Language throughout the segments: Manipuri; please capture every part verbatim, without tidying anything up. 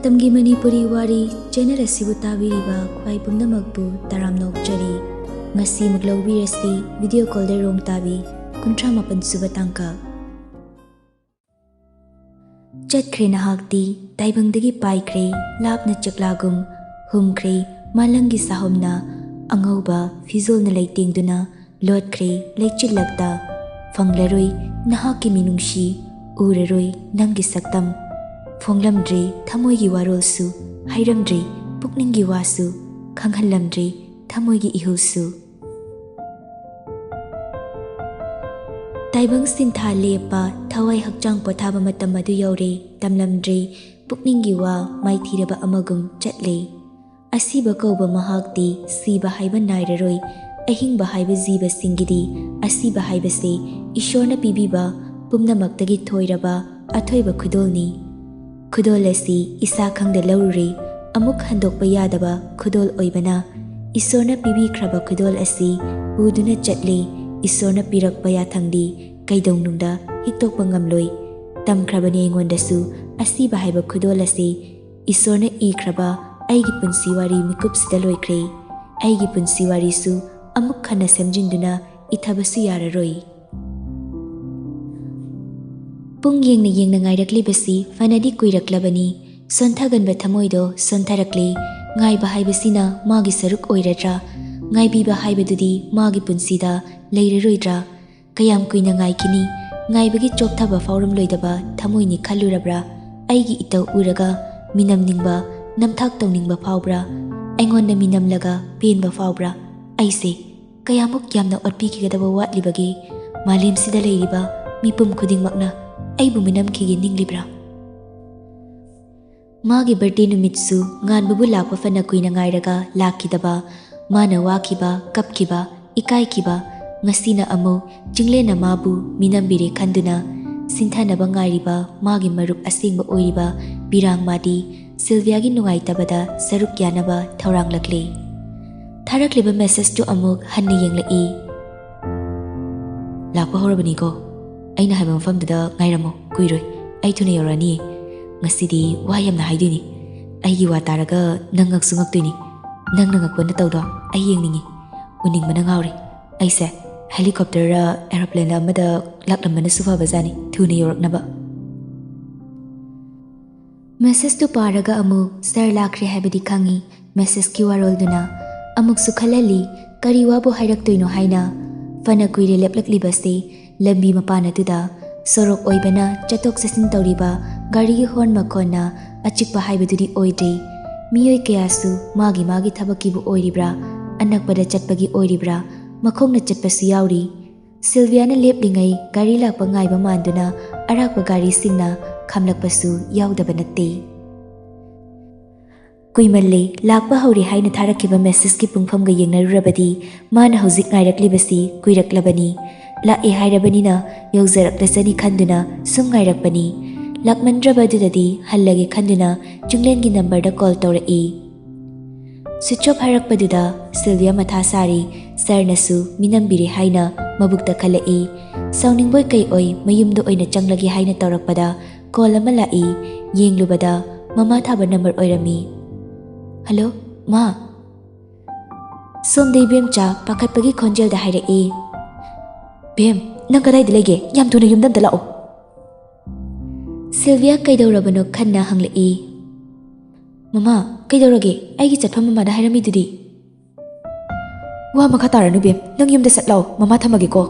ꯃꯇꯝꯒꯤ ꯃꯅꯤꯄꯨꯔꯤ ꯋꯥꯔꯤ ꯆꯦꯅꯦꯜ ꯑꯁꯤꯕꯨ ꯇꯥꯕꯤꯔꯤꯕ ꯈ꯭ꯋꯥꯏ ꯄꯨꯝꯅꯃꯛꯄꯨ ꯇꯔꯥꯝꯅ ꯑꯣꯛꯆꯔꯤ꯫ ꯉꯁꯤꯃꯨꯛ ꯂꯧꯕꯤꯔꯁꯤ ꯚꯤꯗꯤꯑꯣ ꯀꯣꯜꯗꯔ ꯔꯣꯡꯇꯥꯕꯤ, ꯀꯨꯟꯊ꯭ꯔꯥ ꯃꯥꯄꯟ ꯁꯨꯕ ꯇꯥꯡꯀꯛ꯫ ꯆꯠꯈ꯭ꯔꯦ ꯅꯍꯥꯛꯇꯤ, ꯇꯥꯏꯕꯪꯗꯒꯤ ꯄꯥꯏꯈ꯭ꯔꯦ, ꯂꯥꯞꯅ ꯆꯦꯛꯂꯥꯒꯨꯝ ꯍꯨꯝꯈ꯭ꯔꯦ, ꯃꯥꯂꯪꯒꯤ ꯁꯥꯍꯨꯝꯅ ꯑꯉꯧꯕ ꯐꯤꯖꯣꯜꯅ ꯂꯩꯇꯦꯡꯗꯨꯅ ꯂꯣꯠꯈ꯭ꯔꯦ ꯂꯩꯆꯤꯜꯂꯛꯇ꯫ ꯐꯪꯂꯔꯣꯏ ꯅꯍꯥꯛꯀꯤ ꯃꯤꯅꯨꯡꯁꯤ, ꯎꯔꯔꯣꯏ ꯅꯪꯒꯤ ꯁꯛꯇꯝ꯫ ꯐꯣꯡꯂꯝꯗ꯭ꯔꯦ ꯊꯃꯣꯏꯒꯤ ꯋꯥꯔꯣꯜꯁꯨ, ꯍꯥꯏꯔꯝꯗ꯭ꯔꯦ ꯄꯨꯛꯅꯤꯡꯒꯤ ꯋꯥꯁꯨ, ꯈꯪꯍꯜꯂꯝꯗ꯭ꯔꯦ ꯊꯃꯣꯏꯒꯤ ꯏꯍꯨꯜꯁꯨ꯫ ꯇꯥꯏꯕꯪ ꯁꯤꯟꯊꯥ ꯂꯦꯞꯄ, ꯊꯋꯥꯏ ꯍꯛꯆꯥꯡ ꯄꯣꯊꯥꯕ ꯃꯇꯝ ꯑꯗꯨ ꯌꯧꯔꯦ, ꯇꯝꯂꯝꯗ꯭ꯔꯦ ꯄꯨꯛꯅꯤꯡꯒꯤ ꯋꯥ, ꯃꯥꯏꯊꯤꯔꯕ ꯑꯃꯒꯨꯝ ꯆꯠꯂꯦ꯫ ꯑꯁꯤꯕ ꯀꯧꯕ ꯃꯍꯥꯛꯇꯤ ꯁꯤꯕ ꯍꯥꯏꯕ ꯅꯥꯏꯔꯔꯣꯏ꯫ ꯑꯍꯤꯡꯕ ꯍꯥꯏꯕ ꯖꯤꯕꯁꯤꯡꯒꯤꯗꯤ ꯑꯁꯤꯕ ꯍꯥꯏꯕꯁꯤ ꯏꯁꯣꯔꯅ ꯄꯤꯕꯤꯕ ꯄꯨꯝꯅꯃꯛꯇꯒꯤ ꯊꯣꯏꯔꯕ ꯑꯊꯣꯏꯕ ꯈꯨꯗꯣꯜꯅꯤ꯫ ꯈꯨꯗꯣꯜ ꯑꯁꯤ ꯏꯁꯥ ꯈꯪꯗ ꯂꯧꯔꯨꯔꯦ꯫ ꯑꯃꯨꯛ ꯍꯟꯗꯣꯛꯄ ꯌꯥꯗꯕ ꯈꯨꯗꯣꯜ ꯑꯣꯏꯕꯅ ꯏꯁꯣꯔꯅ ꯄꯤꯕꯤꯈ꯭ꯔꯕ ꯈꯨꯗꯣꯜ ꯑꯁꯤ ꯄꯨꯗꯨꯅ ꯆꯠꯂꯦ꯫ ꯏꯁꯣꯔꯅ ꯄꯤꯔꯛꯄ ꯌꯥꯊꯪꯗꯤ ꯀꯩꯗꯧꯅꯨꯡꯗ ꯍꯤꯛꯇꯣꯛꯄ ꯉꯝꯂꯣꯏ꯫ ꯇꯝꯈ꯭ꯔꯕꯅꯤ ꯑꯩꯉꯣꯟꯗꯁꯨ ꯑꯁꯤꯕ ꯍꯥꯏꯕ ꯈꯨꯗꯣꯜ ꯑꯁꯤ꯫ ꯏꯁꯣꯔꯅ ꯏꯈ꯭ꯔꯕ ꯑꯩꯒꯤ ꯄꯨꯟꯁꯤ ꯋꯥꯔꯤ ꯃꯤꯀꯨꯞꯁꯤꯗ ꯂꯣꯏꯈ꯭ꯔꯦ꯫ ꯑꯩꯒꯤ ꯄꯨꯟꯁꯤ ꯋꯥꯔꯤꯁꯨ ꯑꯃꯨꯛ ꯍꯟꯅ ꯁꯦꯝꯖꯤꯟꯗꯨꯅ ꯏꯊꯕꯁꯨ ꯌꯥꯔꯔꯣꯏ꯫ ꯄꯨꯡ ꯌꯦꯡꯅ ꯌꯦꯡꯅ ꯉꯥꯏꯔꯛꯂꯤꯕꯁꯤ ꯐꯅꯗꯤ ꯀꯨꯏꯔꯛꯂꯕꯅꯤ꯫ ꯁꯣꯟꯊꯒꯟꯕ ꯊꯃꯣꯏꯗꯣ ꯁꯣꯟꯊꯔꯛꯂꯦ꯫ ꯉꯥꯏꯕ ꯍꯥꯏꯕꯁꯤꯅ ꯃꯥꯒꯤ ꯁꯔꯨꯛ ꯑꯣꯏꯔꯗ꯭ꯔꯥ? ꯉꯥꯏꯕꯤꯕ ꯍꯥꯏꯕꯗꯨꯗꯤ ꯃꯥꯒꯤ ꯄꯨꯟꯁꯤꯗ ꯂꯩꯔꯔꯣꯏꯗ꯭ꯔꯥ? ꯀꯌꯥꯝ ꯀꯨꯏꯅ ꯉꯥꯏꯈꯤꯅꯤ? ꯉꯥꯏꯕꯒꯤ ꯆꯣꯛꯊꯕ ꯐꯥꯎꯔꯝꯂꯣꯏꯗꯕ ꯊꯃꯣꯏꯅꯤ ꯈꯜꯂꯨꯔꯕ꯭ꯔꯥ? ꯑꯩꯒꯤ ꯏꯇꯧ ꯎꯔꯒ ꯃꯤꯅꯝꯅꯤꯡꯕ, ꯅꯝꯊꯥꯛ ꯇꯧꯅꯤꯡꯕ ꯐꯥꯎꯕ꯭ꯔꯥ? ꯑꯩꯉꯣꯟꯗ ꯃꯤꯅꯝꯂꯒ ꯄꯦꯟꯕ ꯐꯥꯎꯕ꯭ꯔꯥ? ꯑꯩꯁꯦ ꯀꯌꯥꯃꯨꯛ ꯌꯥꯝꯅ ꯑꯣꯠꯄꯤꯈꯤꯒꯗꯕ ꯋꯥꯠꯂꯤꯕꯒꯦ? ꯃꯥꯂꯦꯝꯁꯤꯗ ꯂꯩꯔꯤꯕ ꯃꯤꯄꯨꯝ ꯈꯨꯗꯤꯡꯃꯛꯅ ꯑꯩꯕꯨ ꯃꯤꯅꯝꯈꯤꯒꯦ ꯅꯤꯡꯂꯤꯕ꯭ꯔꯥ? ꯃꯥꯒꯤ ꯕꯔꯊꯗꯦ ꯅꯨꯃꯤꯠꯁꯨ ꯉꯥꯟꯕꯕꯨ ꯂꯥꯛꯄ ꯐꯅ ꯀꯨꯏꯅ ꯉꯥꯏꯔꯒ ꯂꯥꯛꯈꯤꯗꯕ, ꯃꯥꯅ ꯋꯥꯈꯤꯕ, ꯀꯞꯈꯤꯕ, ꯏꯀꯥꯏꯈꯤꯕ, ꯉꯁꯤꯅ ꯑꯃꯨꯛ ꯆꯤꯡꯂꯦꯟꯅ ꯃꯥꯕꯨ ꯃꯤꯅꯝꯕꯤꯔꯦ ꯈꯟꯗꯨꯅ ꯁꯤꯟꯊꯅꯕ ꯉꯥꯏꯔꯤꯕ ꯃꯥꯒꯤ ꯃꯔꯨꯞ ꯑꯁꯦꯡꯕ ꯑꯣꯏꯔꯤꯕ ꯕꯤꯔꯥꯡꯃꯥꯗꯤ ꯁꯤꯜꯚꯤꯌꯥꯒꯤ ꯅꯨꯡꯉꯥꯏꯇꯕꯗ ꯁꯔꯨꯛ ꯌꯥꯅꯕ ꯊꯧꯔꯥꯡꯂꯛꯂꯦ꯫ ꯊꯥꯔꯛꯂꯤꯕ ꯃꯦꯁꯦꯖꯇꯨ ꯑꯃꯨꯛ ꯍꯟꯅ ꯌꯦꯡꯂꯛꯏ꯫ "ꯂꯥꯛꯄ ꯍꯧꯔꯕꯅꯤꯀꯣ꯫ ꯑꯩꯅ ꯍꯥꯏꯕ ꯃꯐꯝꯗꯨꯗ ꯉꯥꯏꯔꯝꯃꯣ, ꯀꯨꯏꯔꯣꯏ꯫ ꯑꯩ ꯊꯨꯅ ꯌꯧꯔꯛꯑꯅꯤꯌꯦ꯫ "ꯉꯁꯤꯗꯤ ꯋꯥ ꯌꯥꯝꯅ ꯍꯥꯏꯗꯣꯏꯅꯤ꯫ ꯑꯩꯒꯤ ꯋꯥ ꯇꯥꯔꯒ ꯅꯪ ꯉꯛꯁꯨ ꯉꯛꯇꯣꯏꯅꯤ꯫ ꯅꯪꯅ ꯉꯛꯄ ꯅꯇꯧꯗꯣ ꯑꯩ ꯌꯦꯡꯅꯤꯡꯉꯤ꯫ ꯎꯅꯤꯡꯕꯅ ꯉꯥꯎꯔꯦ꯫ ꯑꯩꯁꯦ helicopter ꯔ aeroplane ꯔ ꯑꯃꯗ ꯂꯥꯛꯂꯝꯕꯅꯁꯨ ꯐꯕꯖꯥꯠꯅꯤ, ꯊꯨꯅ ꯌꯧꯔꯛꯅꯕ"꯫ ꯃꯦꯁꯦꯖꯇꯨ ꯄꯥꯔꯒ ꯑꯃꯨꯛ ꯁꯥꯔ ꯂꯥꯛꯈ꯭ꯔꯦ ꯍꯥꯏꯕꯗꯤ ꯈꯪꯉꯤ꯫ ꯃꯦꯁꯦꯖꯀꯤ ꯋꯥꯔꯣꯜꯗꯨꯅ ꯑꯃꯨꯛꯁꯨ ꯈꯜꯍꯜꯂꯤ, ꯀꯔꯤ ꯋꯥꯕꯨ ꯍꯥꯏꯔꯛꯇꯣꯏꯅꯣ ꯍꯥꯏꯅ꯫ ꯐꯅ ꯀꯨꯏꯔꯦ ꯂꯦꯞꯂꯛꯂꯤꯕꯁꯤ꯫ ꯂꯝꯕꯤ ꯃꯄꯥꯟ ꯑꯗꯨꯗ ꯁꯣꯔꯣꯛ ꯑꯣꯏꯕꯅ ꯆꯠꯊꯣꯛ ꯆꯠꯁꯤꯟ ꯇꯧꯔꯤꯕ ꯒꯥꯔꯤꯒꯤ ꯍꯣꯔꯟ ꯃꯈꯣꯟꯅ ꯑꯆꯤꯛꯄ ꯍꯥꯏꯕꯗꯨꯗꯤ ꯑꯣꯏꯗ꯭ꯔꯤ꯫ ꯃꯤꯑꯣꯏ ꯀꯌꯥꯁꯨ ꯃꯥꯒꯤ ꯃꯥꯒꯤ ꯊꯕꯛꯀꯤꯕꯨ ꯑꯣꯏꯔꯤꯕ꯭ꯔꯥ, ꯑꯅꯛꯄꯗ ꯆꯠꯄꯒꯤ ꯑꯣꯏꯔꯤꯕ꯭ꯔꯥ, ꯃꯈꯣꯡꯅ ꯆꯠꯄꯁꯨ ꯌꯥꯎꯔꯤ꯫ ꯁꯤꯜꯚꯤꯌꯥꯅ ꯂꯦꯞꯂꯤꯉꯩ ꯒꯥꯔꯤ ꯂꯥꯛꯄ ꯉꯥꯏꯕ ꯃꯥꯟꯗꯨꯅ ꯑꯔꯥꯛꯄ ꯒꯥꯔꯤꯁꯤꯡꯅ ꯈꯥꯝꯂꯛꯄꯁꯨ ꯌꯥꯎꯗꯕ ꯅꯠꯇꯦ꯫ ꯀꯨꯏꯃꯜꯂꯦ, ꯂꯥꯛꯄ ꯍꯧꯔꯦ ꯍꯥꯏꯅ ꯊꯥꯔꯛꯈꯤꯕ ꯃꯦꯁꯦꯖꯀꯤ ꯄꯨꯡꯐꯝꯒ ꯌꯦꯡꯅꯔꯨꯔꯕꯗꯤ ꯃꯥꯅ ꯍꯧꯖꯤꯛ ꯉꯥꯏꯔꯛꯂꯤꯕꯁꯤ ꯀꯨꯏꯔꯛꯂꯕꯅꯤ꯫ ꯂꯥꯛꯑꯦ ꯍꯥꯏꯔꯕꯅꯤꯅ ꯌꯧꯖꯔꯛꯂꯁꯅꯤ ꯈꯟꯗꯨꯅ ꯁꯨꯝ ꯉꯥꯏꯔꯛꯄꯅꯤ꯫ ꯂꯥꯛꯃꯟꯗ꯭ꯔꯕꯗꯨꯗꯗꯤ ꯍꯜꯂꯒꯦ ꯈꯟꯗꯨꯅ ꯆꯤꯡꯂꯦꯟꯒꯤ ꯅꯝꯕꯔꯗ ꯀꯣꯜ ꯇꯧꯔꯛꯏ꯫ ꯁ꯭ꯋꯤꯆ ꯑꯣꯐ ꯍꯥꯏꯔꯛꯄꯗꯨꯗ ꯁꯤꯜꯚꯤꯌꯥ ꯃꯊꯥ ꯁꯥꯔꯤ꯫ ꯁꯥꯔꯅꯁꯨ ꯃꯤꯅꯝꯕꯤꯔꯦ ꯍꯥꯏꯅ ꯃꯕꯨꯛꯇ ꯈꯜꯂꯛꯏ꯫ ꯁꯥꯎꯅꯤꯡꯕꯣꯏ ꯀꯩ ꯑꯣꯏ ꯃꯌꯨꯝꯗ ꯑꯣꯏꯅ ꯆꯪꯂꯒꯦ ꯍꯥꯏꯅ ꯇꯧꯔꯛꯄꯗ ꯀꯣꯜ ꯑꯃ ꯂꯥꯛꯏ꯫ ꯌꯦꯡꯂꯨꯕꯗ ꯃꯃꯥ ꯊꯥꯕ ꯅꯝꯕꯔ ꯑꯣꯏꯔꯝꯃꯤ꯫ "ꯍꯜꯂꯣ, ꯃꯥ?" ꯁꯣꯝꯗ ꯏꯕꯦꯝꯆꯥ ꯄꯥꯈꯠꯄꯒꯤ ꯈꯣꯟꯖꯦꯜꯗ ꯍꯥꯏꯔꯛꯏ꯫ "ꯕꯦꯝ, ꯅꯪ ꯀꯗꯥꯏꯗ ꯂꯩꯒꯦ? ꯌꯥꯝ ꯊꯨꯅ ꯌꯨꯝꯗ ꯑꯝꯇ ꯂꯥꯛꯑꯣ"꯫ ꯁꯤꯜꯚꯤꯌꯥ ꯀꯩꯗꯧꯔꯕꯅꯣ ꯈꯟꯅ ꯍꯪꯂꯛꯏ꯫ "ꯃꯃꯥ, ꯀꯩꯗꯧꯔꯒꯦ? ꯑꯩꯒꯤ ꯆꯠꯐꯝ ꯃꯃꯥꯗ ꯍꯥꯏꯔꯝꯃꯤꯗꯨꯗꯤ?" "ꯋꯥ ꯃꯈꯥ ꯇꯥꯔꯅꯨ ꯕꯦꯝ, ꯅꯪ ꯌꯨꯝꯗ ꯆꯠ ꯂꯥꯛꯑꯣ, ꯃꯃꯥ ꯊꯝꯃꯒꯦꯀꯣ"꯫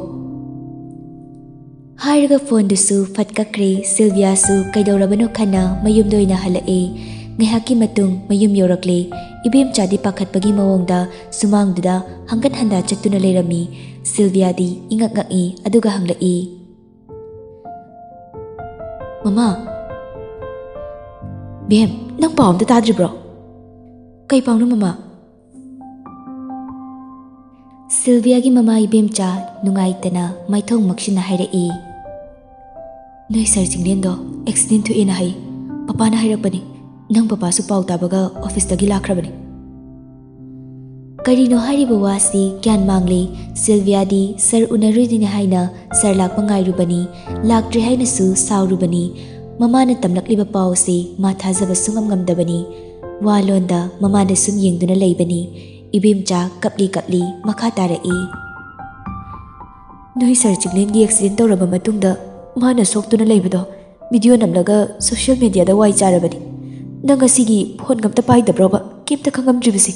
ꯍꯥꯏꯔꯒ ꯐꯣꯟꯗꯨꯁꯨ ꯐꯠ ꯀꯛꯈ꯭ꯔꯦ꯫ ꯁꯤꯜꯚꯤꯌꯥꯁꯨ ꯀꯩꯗꯧꯔꯕꯅꯣ ꯈꯟꯅ ꯃꯌꯨꯝꯗ ꯑꯣꯏꯅ ꯍꯜꯂꯛꯑꯦ꯫ ꯉꯥꯏꯍꯥꯛꯀꯤ ꯃꯇꯨꯡ ꯃꯌꯨꯝ ꯌꯧꯔꯛꯂꯦ꯫ ꯏꯕꯦꯝꯆꯥꯗꯤ ꯄꯥꯈꯠꯄꯒꯤ ꯃꯑꯣꯡꯗ ꯁꯨꯃꯥꯡꯗꯨꯗ ꯍꯪꯒꯠ ꯍꯟꯗꯥ ꯆꯠꯇꯨꯅ ꯂꯩꯔꯝꯃꯤ꯫ ꯁꯤꯜꯚꯤꯌꯥꯗꯤ ꯏꯉꯛ ꯉꯛꯏ, ꯑꯗꯨꯒ ꯍꯪꯂꯛꯏ꯫ "ꯃꯃꯥ"꯫ "ꯕꯦꯝ, ꯅꯪ ꯄꯥꯎ ꯑꯝꯇ ꯇꯥꯗ꯭ꯔꯤꯕ꯭ꯔꯣ?" "ꯀꯩ ꯄꯥꯎꯅꯣ ꯃꯃꯥ?" ꯁꯤꯜꯚꯤꯌꯥꯒꯤ ꯃꯃꯥ ꯏꯕꯦꯝꯆꯥ ꯅꯨꯡꯉꯥꯏꯇꯅ ꯃꯥꯏꯊꯣꯡ ꯃꯛꯁꯤꯟꯅ ꯍꯥꯏꯔꯛꯏ꯫ "ꯅꯣꯏ ꯁꯥꯔ ꯆꯤꯡꯂꯦꯟꯗꯣ ꯑꯦꯛꯁꯤꯗꯦꯟ ꯊꯣꯛꯑꯦꯅ ꯍꯥꯏ꯫ ꯄꯄꯥꯅ ꯍꯥꯏꯔꯛꯄꯅꯤ꯫ ꯅꯪ ꯄꯄꯥꯁꯨ ꯄꯥꯎ ꯇꯥꯕꯒ ꯑꯣꯐꯤꯁꯇꯒꯤ ꯂꯥꯛꯈ꯭ꯔꯕꯅꯤ"꯫ ꯀꯔꯤꯅꯣ ꯍꯥꯏꯔꯤꯕ ꯋꯥꯁꯤ ꯒ꯭ꯌꯥꯟ ꯃꯥꯡꯂꯦ꯫ ꯁꯤꯜꯚꯤꯌꯥꯗꯤ ꯁꯥꯔ ꯎꯅꯔꯨꯗꯣꯏꯅꯤ ꯍꯥꯏꯅ ꯁꯥꯔ ꯂꯥꯛꯄ ꯉꯥꯏꯔꯨꯕꯅꯤ꯫ ꯂꯥꯛꯇ꯭ꯔꯦ ꯍꯥꯏꯅꯁꯨ ꯁꯥꯎꯔꯨꯕꯅꯤ꯫ ꯃꯃꯥꯅ ꯇꯝꯂꯛꯂꯤꯕ ꯄꯥꯎ ꯑꯁꯤ ꯃꯥ ꯊꯥꯖꯕ ꯁꯨꯡꯉꯝ ꯉꯝꯗꯕꯅꯤ꯫ ꯋꯥ ꯂꯣꯟꯗ ꯃꯃꯥꯗ ꯁꯨꯝ ꯌꯦꯡꯗꯨꯅ ꯂꯩꯕꯅꯤ꯫ ꯏꯕꯦꯝꯆꯥ ꯀꯞꯂꯤ ꯀꯞꯂꯤ ꯃꯈꯥ ꯇꯥꯔꯛꯏ꯫ "ꯅꯣꯏ ꯁꯥꯔ ꯆꯤꯡꯂꯦꯟꯒꯤ ꯑꯦꯛꯁꯤꯗꯦꯟ ꯇꯧꯔꯕ ꯃꯇꯨꯡꯗ ꯃꯥꯅ ꯁꯣꯛꯇꯨꯅ ꯂꯩꯕꯗꯣ ꯚꯤꯗꯤꯑꯣ ꯅꯝꯂꯒ ꯁꯣꯁꯤꯌꯦꯜ ꯃꯦꯗꯤꯌꯥꯗ ꯋꯥꯏ ꯆꯥꯔꯕꯅꯤ꯫ ꯅꯪ ꯉꯁꯤꯒꯤ ꯐꯣꯟꯒ ꯑꯝꯇ ꯄꯥꯏꯗꯕ꯭ꯔꯣꯕ? ꯀꯩꯝꯇ ꯈꯪꯉꯝꯗ꯭ꯔꯤꯕꯁꯦ꯫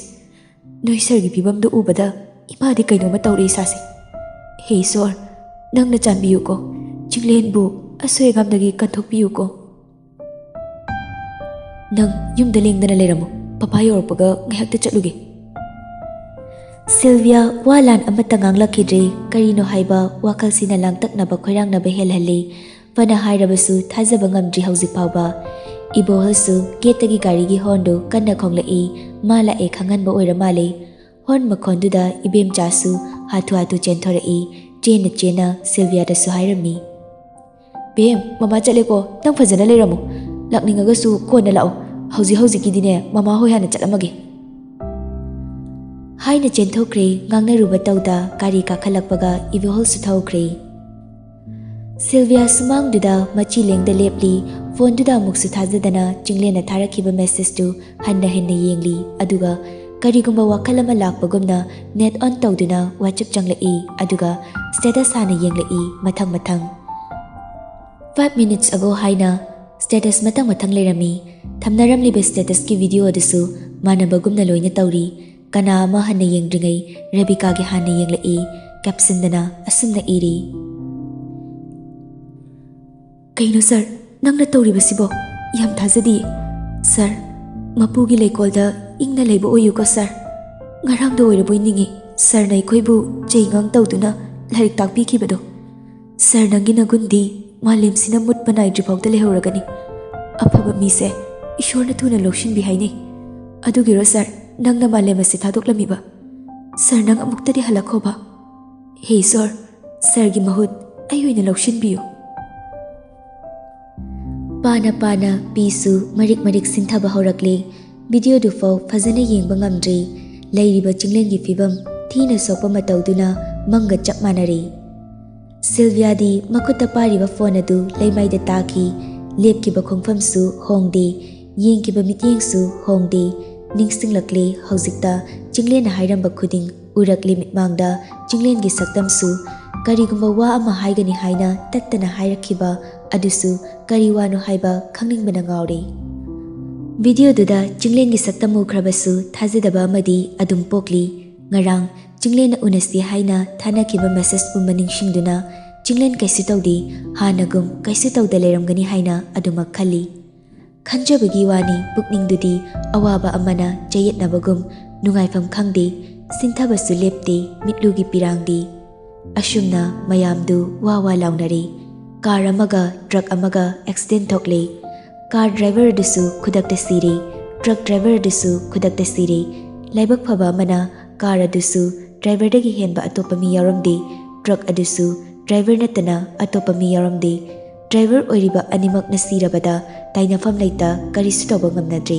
ꯅꯣꯏ ꯁꯥꯔꯒꯤ ꯐꯤꯕꯝꯗꯨ ꯎꯕꯗ ꯏꯃꯥꯗꯤ ꯀꯩꯅꯣꯝꯃ ꯇꯧꯔꯦ ꯏꯁꯥꯁꯦ꯫ ꯍꯦ ꯏꯁꯣꯔ, ꯅꯪꯅ ꯆꯥꯟꯕꯤꯌꯨꯀꯣ, ꯆꯤꯡꯂꯦꯟꯕꯨ ꯑꯁꯣꯏ ꯑꯉꯥꯝꯗꯒꯤ ꯀꯟꯊꯣꯛꯄꯤꯌꯨꯀꯣ꯫ ꯅꯪ ꯌꯨꯝꯗ ꯂꯦꯡꯗꯅ ꯂꯩꯔꯝꯃꯨ, ꯄꯄꯥ ꯌꯧꯔꯛꯄꯒ ꯉꯥꯏꯍꯥꯛꯇ ꯆꯠꯂꯨꯒꯦ꯫" ꯁꯤꯜꯚꯤꯌꯥ ꯋꯥ ꯂꯥꯟ ꯑꯃꯠꯇ ꯉꯥꯡꯂꯛꯈꯤꯗ꯭ꯔꯦ꯫ ꯀꯔꯤꯅꯣ ꯍꯥꯏꯕ ꯋꯥꯈꯜꯁꯤꯅ ꯂꯥꯡꯇꯛꯅꯕ ꯈꯣꯏꯔꯥꯡꯅꯕ ꯍꯦꯜꯍꯜꯂꯤ꯫ ꯐꯅ ꯍꯥꯏꯔꯕꯁꯨ ꯊꯥꯖꯕ ꯉꯝꯗ꯭ꯔꯤ ꯍꯧꯖꯤꯛ ꯐꯥꯎꯕ꯫ ꯏꯕꯣꯍꯜꯁꯨ ꯒꯦꯠꯇꯒꯤ ꯒꯥꯔꯤꯒꯤ ꯍꯣꯔꯟꯗꯨ ꯀꯟꯅ ꯈꯣꯡꯂꯛꯏ꯫ ꯃꯥ ꯂꯥꯛꯑꯦ ꯈꯪꯍꯟꯕ ꯑꯣꯏꯔ ꯃꯥꯜꯂꯦ꯫ ꯍꯣꯔꯟ ꯃꯈꯣꯟꯗꯨꯗ ꯏꯕꯦꯝꯆꯥꯁꯨ ꯍꯥꯊꯨ ꯍꯥꯊꯨ ꯆꯦꯟꯊꯣꯔꯛꯏ꯫ ꯆꯦꯟꯅ ꯆꯦꯟꯅ ꯁꯤꯜꯚꯤꯌꯥꯗꯁꯨ ꯍꯥꯏꯔꯝꯃꯤ, "ꯕꯦꯝ, ꯃꯃꯥ ꯆꯠꯂꯦꯀꯣ, ꯅꯪ ꯐꯖꯅ ꯂꯩꯔꯝꯃꯨ꯫ ꯂꯥꯛꯅꯤꯡꯉꯒꯁꯨ ꯀꯣꯟꯅ ꯂꯥꯛꯑꯣ꯫ ꯍꯧꯖꯤꯛ ꯍꯧꯖꯤꯛꯀꯤꯗꯤꯅꯦ ꯃꯃꯥ ꯍꯣꯏ ꯍꯥꯟꯅ ꯆꯠꯂꯝꯃꯒꯦ꯫" ꯍꯥꯏꯅ ꯆꯦꯟꯊꯣꯛꯈ꯭ꯔꯦ꯫ ꯉꯥꯡꯅꯔꯨꯕ ꯇꯧꯗ ꯒꯥꯔꯤ ꯀꯥꯈꯠꯂꯛꯄꯒ ꯏꯕꯣꯍꯜꯁꯨ ꯊꯧꯈ꯭ꯔꯦ꯫ ꯁꯤꯜꯚꯤꯌꯥ ꯁꯨꯃꯥꯡꯗꯨꯗ ꯃꯆꯤ ꯂꯦꯡꯗ ꯂꯦꯞꯂꯤ꯫ ꯐꯣꯟꯗꯨꯗ ꯑꯃꯨꯛꯁꯨ ꯊꯥꯖꯗꯅ ꯆꯤꯡꯂꯦꯟꯅ ꯊꯥꯔꯛꯈꯤꯕ ꯃꯦꯁꯦꯖꯇꯨ ꯍꯟꯅ ꯍꯟꯅ ꯌꯦꯡꯂꯤ꯫ ꯑꯗꯨꯒ ꯀꯔꯤꯒꯨꯝꯕ ꯋꯥꯈꯜ ꯑꯃ ꯂꯥꯛꯄꯒꯨꯝꯅ ꯅꯦꯠ ꯑꯣꯟ ꯇꯧꯗꯨꯅ ꯋꯥꯆꯞ ꯆꯪꯂꯛꯏ꯫ ꯑꯗꯨꯒ ꯁ꯭ꯇꯦꯇꯁ ꯍꯥꯟꯅ ꯌꯦꯡꯂꯛꯏ ꯃꯊꯪ ꯃꯊꯪ꯫ "Five minutes ago" ꯍꯥꯏꯅ ꯁ꯭ꯇꯦꯇꯁ ꯃꯊꯪ ꯃꯊꯪ ꯂꯩꯔꯝꯃꯤ꯫ ꯊꯝꯅꯔꯝꯂꯤꯕ ꯁ꯭ꯇꯦꯇꯁꯀꯤ ꯚꯤꯗꯤꯑꯣ ꯑꯗꯨꯁꯨ ꯃꯥꯟꯅꯕꯒꯨꯝꯅ ꯂꯣꯏꯅ ꯇꯧꯔꯤ꯫ ꯀꯅꯥ ꯑꯃ ꯍꯟꯅ ꯌꯦꯡꯗ꯭ꯔꯤꯉꯩ ꯔꯦꯕꯤꯀꯥꯒꯤ ꯍꯥꯟꯅ ꯌꯦꯡꯂꯛꯏ꯫ ꯀꯦꯞꯁꯟꯗꯅ ꯑꯁꯨꯝꯅ ꯏꯔꯤ, "ꯀꯩꯅꯣ ꯁꯥꯔ, ꯅꯪꯅ ꯇꯧꯔꯤꯕꯁꯤꯕꯣ? ꯌꯥꯝ ꯊꯥꯖꯗꯤꯌꯦ꯫ ꯁꯥꯔ, ꯃꯄꯨꯒꯤ ꯂꯩꯀꯣꯜꯗ ꯏꯪꯅ ꯂꯩꯕ ꯑꯣꯏꯌꯨꯀꯣ ꯁꯥꯔ꯫ ꯉꯔꯥꯡꯗ ꯑꯣꯏꯔꯕꯣꯏ ꯅꯤꯡꯉꯤ ꯁꯥꯔꯅ ꯑꯩꯈꯣꯏꯕꯨ ꯆꯩꯉꯥꯡ ꯇꯧꯗꯨꯅ ꯂꯥꯏꯔꯤꯛ ꯇꯥꯛꯄꯤꯈꯤꯕꯗꯣ꯫ ꯁꯥꯔ, ꯅꯪꯒꯤ ꯅꯒꯨꯟꯗꯤ ꯃꯥꯂꯦꯝꯁꯤꯅ ꯃꯨꯠꯄ ꯅꯥꯏꯗ꯭ꯔꯤ ꯐꯥꯎꯗ ꯂꯩꯍꯧꯔꯒꯅꯤ꯫ ꯑꯐꯕ ꯃꯤꯁꯦ ꯏꯁꯣꯔꯅ ꯊꯨꯅ ꯂꯧꯁꯤꯟꯕꯤ ꯍꯥꯏꯅꯩ꯫ ꯑꯗꯨꯒꯤꯔꯣ ꯁꯥꯔ, ꯅꯪꯅ ꯃꯥꯂꯦꯝ ꯑꯁꯤ ꯊꯥꯗꯣꯛꯂꯝꯃꯤꯕ? ꯁꯥꯔ, ꯅꯪ ꯑꯃꯨꯛꯇꯗꯤ ꯍꯜꯂꯛꯈꯣꯕ꯫ ꯍꯦ ꯏꯁꯣꯔ, ꯁꯥꯔꯒꯤ ꯃꯍꯨꯠ ꯑꯩ ꯑꯣꯏꯅ ꯂꯧꯁꯤꯟꯕꯤꯌꯨ꯫" ꯄꯥꯅ ꯄꯥꯅ ꯄꯤꯁꯨ ꯃꯔꯤꯛ ꯃꯔꯤꯛ ꯁꯤꯟꯊꯕ ꯍꯧꯔꯛꯂꯦ꯫ ꯚꯤꯗꯤꯑꯣꯗꯨꯐꯥꯎ ꯐꯖꯅ ꯌꯦꯡꯕ ꯉꯝꯗ꯭ꯔꯦ꯫ ꯂꯩꯔꯤꯕ ꯆꯤꯡꯂꯦꯟꯒꯤ ꯐꯤꯕꯝ ꯊꯤꯅ ꯁꯣꯛꯄ ꯃꯇꯧꯗꯨꯅ ꯃꯪꯒ ꯆꯞ ꯃꯥꯟꯅꯔꯦ꯫ ꯁꯤꯜꯚꯤꯌꯥꯗꯤ ꯃꯈꯨꯠꯇ ꯄꯥꯏꯔꯤꯕ ꯐꯣꯟ ꯑꯗꯨ ꯂꯩꯃꯥꯏꯗ ꯇꯥꯈꯤ꯫ ꯂꯦꯞꯈꯤꯕ ꯈꯣꯡꯐꯝꯁꯨ ꯍꯣꯡꯗꯦ, ꯌꯦꯡꯈꯤꯕ ꯃꯤꯠꯌꯦꯡꯁꯨ ꯍꯣꯡꯗꯦ꯫ ꯅꯤꯡꯁꯤꯡꯂꯛꯂꯦ ꯍꯧꯖꯤꯛꯇ ꯆꯤꯡꯂꯦꯟꯅ ꯍꯥꯏꯔꯝꯕ ꯈꯨꯗꯤꯡ꯫ ꯎꯔꯛꯂꯤ ꯃꯤꯠꯃꯥꯡꯗ ꯆꯤꯡꯂꯦꯟꯒꯤ ꯁꯛꯇꯝꯁꯨ꯫ ꯀꯔꯤꯒꯨꯝꯕ ꯋꯥ ꯑꯃ ꯍꯥꯏꯒꯅꯤ ꯍꯥꯏꯅ ꯇꯠꯇꯅ ꯍꯥꯏꯔꯛꯈꯤꯕ ꯑꯗꯨꯁꯨ ꯀꯔꯤ ꯋꯥꯅꯣ ꯍꯥꯏꯕ ꯈꯪꯅꯤꯡꯕꯅ ꯉꯥꯎꯔꯦ꯫ ꯚꯤꯗꯤꯑꯣꯗꯨꯗ ꯆꯤꯡꯂꯦꯟꯒꯤ ꯁꯛꯇꯝ ꯎꯈ꯭ꯔꯕꯁꯨ ꯊꯥꯖꯗꯕ ꯑꯃꯗꯤ ꯑꯗꯨꯝ ꯄꯣꯛꯂꯤ꯫ ꯉꯔꯥꯡ ꯆꯤꯡꯂꯦꯟꯅ ꯎꯅꯁꯤ ꯍꯥꯏꯅ ꯊꯥꯅꯈꯤꯕ ꯃꯦꯁꯦꯖ ꯄꯨꯝꯕ ꯅꯤꯡꯁꯤꯡꯗꯨꯅ ꯆꯤꯡꯂꯦꯟ ꯀꯩꯁꯨ ꯇꯧꯗꯦ, ꯍꯥꯟꯅꯒꯨꯝ ꯀꯩꯁꯨ ꯇꯧꯗ ꯂꯩꯔꯝꯒꯅꯤ ꯍꯥꯏꯅ ꯑꯗꯨꯃꯛ ꯈꯜꯂꯤ꯫ ꯈꯟꯖꯕꯒꯤ ꯋꯥꯅꯤ, ꯄꯨꯛꯅꯤꯡꯗꯨꯗꯤ ꯑꯋꯥꯕ ꯑꯃꯅ ꯆꯌꯦꯠꯅꯕꯒꯨꯝ ꯅꯨꯡꯉꯥꯏꯐꯝ ꯈꯪꯗꯦ꯫ ꯁꯤꯟꯊꯕꯁꯨ ꯂꯦꯞꯇꯦ, ꯃꯤꯠꯂꯨꯒꯤ ꯄꯤꯔꯥꯡꯗꯤ꯫ ꯑꯁꯨꯝꯅ ꯃꯌꯥꯝꯗꯨ ꯋꯥ ꯋꯥ ꯂꯥꯎꯅꯔꯤ꯫ ꯀꯥꯔ ꯑꯃꯒ ꯇ꯭ꯔꯛ ꯑꯃꯒ ꯑꯦꯛꯁꯤꯗꯦꯟ ꯊꯣꯛꯂꯦ꯫ ꯀꯥꯔ ꯗ꯭ꯔꯥꯏꯚꯔ ꯑꯗꯨꯁꯨ ꯈꯨꯗꯛꯇ ꯁꯤꯔꯦ, ꯇ꯭ꯔꯛ ꯗ꯭ꯔꯥꯏꯚꯔ ꯑꯗꯨꯁꯨ ꯈꯨꯗꯛꯇ ꯁꯤꯔꯦ꯫ ꯂꯥꯏꯕꯛ ꯐꯕ ꯑꯃꯅ ꯀꯥꯔ ꯑꯗꯨꯁꯨ ꯗ꯭ꯔꯥꯏꯚꯔꯗꯒꯤ ꯍꯦꯟꯕ ꯑꯇꯣꯞꯄ ꯃꯤ ꯌꯥꯎꯔꯝꯗꯦ, ꯇ꯭ꯔꯛ ꯑꯗꯨꯁꯨ ꯗ꯭ꯔꯥꯏꯚꯔ ꯅꯠꯇꯅ ꯑꯇꯣꯞꯄ ꯃꯤ ꯌꯥꯎꯔꯝꯗꯦ꯫ ꯗ꯭ꯔꯥꯏꯚꯔ ꯑꯣꯏꯔꯤꯕ ꯑꯅꯤꯃꯛꯅ ꯁꯤꯔꯕꯗ ꯇꯥꯏꯅꯐꯝ ꯂꯩꯇ ꯀꯔꯤꯁꯨ ꯇꯧꯕ ꯉꯝꯅꯗ꯭ꯔꯦ꯫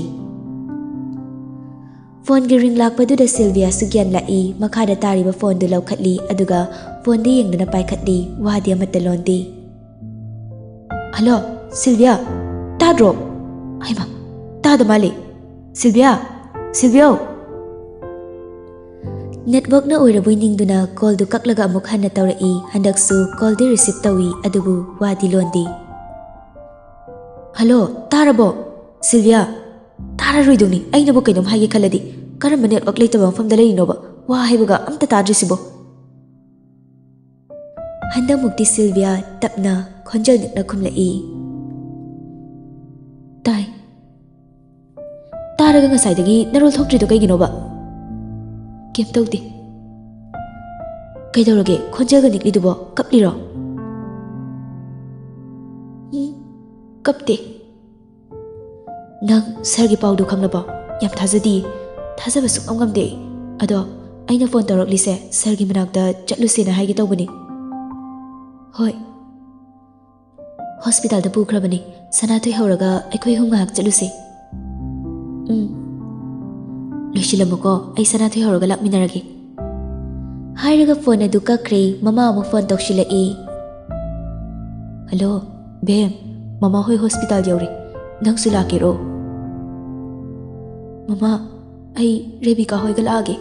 ꯐꯣꯟꯒꯤ ꯔꯤꯡ ꯂꯥꯛꯄꯗꯨꯗ ꯁꯤꯜꯚꯤꯌꯥꯁꯨ ꯒ꯭ꯌꯥꯟ ꯂꯥꯛꯏ꯫ ꯃꯈꯥꯗ ꯇꯥꯔꯤꯕ ꯐꯣꯟꯗꯨ ꯂꯧꯈꯠꯂꯤ, ꯑꯗꯨꯒ ꯐꯣꯟꯗ ꯌꯦꯡꯗꯨꯅ ꯄꯥꯏꯈꯠꯂꯤ꯫ ꯋꯥꯗꯤ ꯑꯃꯠꯇ ꯂꯣꯟꯗꯦ꯫ "ꯍꯜꯂꯣ, ꯁꯤꯜꯚꯤꯌꯥ, ꯇꯥꯗ꯭ꯔꯣ? ꯍꯩꯃꯥ, ꯇꯥꯗ ꯃꯥꯜꯂꯦ꯫ Sylvia, Sylvia!" ꯅꯦꯠꯋꯥꯛꯅ ꯑꯣꯏꯔꯕꯣꯏ ꯅꯤꯡꯗꯨꯅ ꯀꯣꯜꯗꯨ ꯀꯛꯂꯒ ꯑꯃꯨꯛ ꯍꯟꯅ ꯇꯧꯔꯛꯏ꯫ ꯍꯟꯗꯛꯁꯨ ꯀꯣꯜꯗꯤ ꯔꯤꯁꯤꯞ ꯇꯧꯏ, ꯑꯗꯨꯕꯨ ꯋꯥꯗꯤ ꯂꯣꯟꯗꯦ꯫ "ꯍꯜꯂꯣ, ꯇꯥꯔꯕꯣ? ꯁꯤꯜꯚꯤꯌꯥ, ꯇꯥꯔꯔꯣꯏꯗꯧꯅꯤ꯫ ꯑꯩꯅꯕꯨ ꯀꯩꯅꯣꯝ ꯍꯥꯏꯒꯦ ꯈꯜꯂꯗꯤ꯫ ꯀꯔꯝꯕ ꯅꯦꯠꯋꯥꯛ ꯂꯩꯇꯕ ꯃꯐꯝꯗ ꯂꯩꯔꯤꯅꯣꯕ? ꯋꯥ ꯍꯥꯏꯕꯒ ꯑꯝꯇ ꯇꯥꯗ꯭ꯔꯤꯁꯤꯕꯣ?" ꯍꯟꯗꯛꯃꯨꯛꯇꯤ ꯁꯤꯜꯚꯤꯌꯥ ꯇꯞꯅ, ꯈꯣꯟꯖꯦꯜ ꯅꯛꯅ ꯈꯨꯝꯂꯛꯏ꯫ "ꯇꯥꯏ꯫ ꯇꯥꯔꯒ ꯉꯁꯥꯏꯗꯒꯤ ꯅꯔꯣꯜ ꯊꯣꯛꯇ꯭ꯔꯤꯗꯣ ꯀꯩꯒꯤꯅꯣꯕ?" "ꯀꯩꯝ ꯇꯧꯗꯦ꯫ ꯀꯩꯗꯧꯔꯒꯦ? ꯈꯣꯟꯖꯦꯜꯒ ꯅꯤꯛꯂꯤꯗꯨꯕꯣ? ꯀꯞꯂꯤꯔꯣ?" "ꯎꯝ, ꯀꯞꯇꯦ꯫ ꯅꯪ ꯁꯥꯔꯒꯤ ꯄꯥꯎꯗꯨ ꯈꯪꯂꯕꯣ? ꯌꯥꯝ ꯊꯥꯖꯗꯤꯌꯦ꯫ ꯊꯥꯖꯕ ꯁꯨꯡꯉꯝ ꯉꯝꯗꯦ ꯑꯩ꯫ ꯑꯗꯣ ꯑꯩꯅ ꯐꯣꯟ ꯇꯧꯔꯛꯂꯤꯁꯦ ꯁꯥꯔꯒꯤ ꯃꯅꯥꯛꯇ ꯆꯠꯂꯨꯁꯦꯅ ꯍꯥꯏꯒꯦ ꯇꯧꯕꯅꯤ꯫" "ꯍꯣꯏ꯫ ꯍꯣꯁꯄꯤꯇꯥꯜꯗ ꯄꯨꯈ꯭ꯔꯕꯅꯤ꯫ ꯁꯅꯥꯊꯣꯏ ꯍꯧꯔꯒ ꯑꯩꯈꯣꯏ ꯑꯍꯨꯝ ꯉꯥꯏꯍꯥꯛ ꯆꯠꯂꯨꯁꯦ꯫" "ꯎꯝ꯫ ꯂꯣꯏꯁꯤꯜꯂꯝꯃꯨꯀꯣ, ꯑꯩ ꯁꯅꯥꯊꯣꯏ ꯍꯧꯔꯒ ꯂꯥꯛꯃꯤꯟꯅꯔꯒꯦ꯫" ꯍꯥꯏꯔꯒ ꯐꯣꯟ ꯑꯗꯨ ꯀꯛꯈ꯭ꯔꯦ꯫ ꯃꯃꯥ ꯑꯃꯨꯛ ꯐꯣꯟ ꯇꯧꯁꯤꯜꯂꯛꯏ꯫ "ꯍꯜꯂꯣ, ꯕꯦꯝ, "ꯃꯃꯥ ꯍꯣꯏ ꯍꯣꯁꯄꯤꯇꯥꯜ ꯌꯧꯔꯦ꯫ ꯅꯪꯁꯨ ꯂꯥꯛꯀꯦꯔꯣ?" "ꯃꯃꯥ, ꯑꯩ ꯔꯦꯕꯤꯀꯥ ꯍꯣꯏꯒ ꯂꯥꯛꯑꯒꯦ꯫"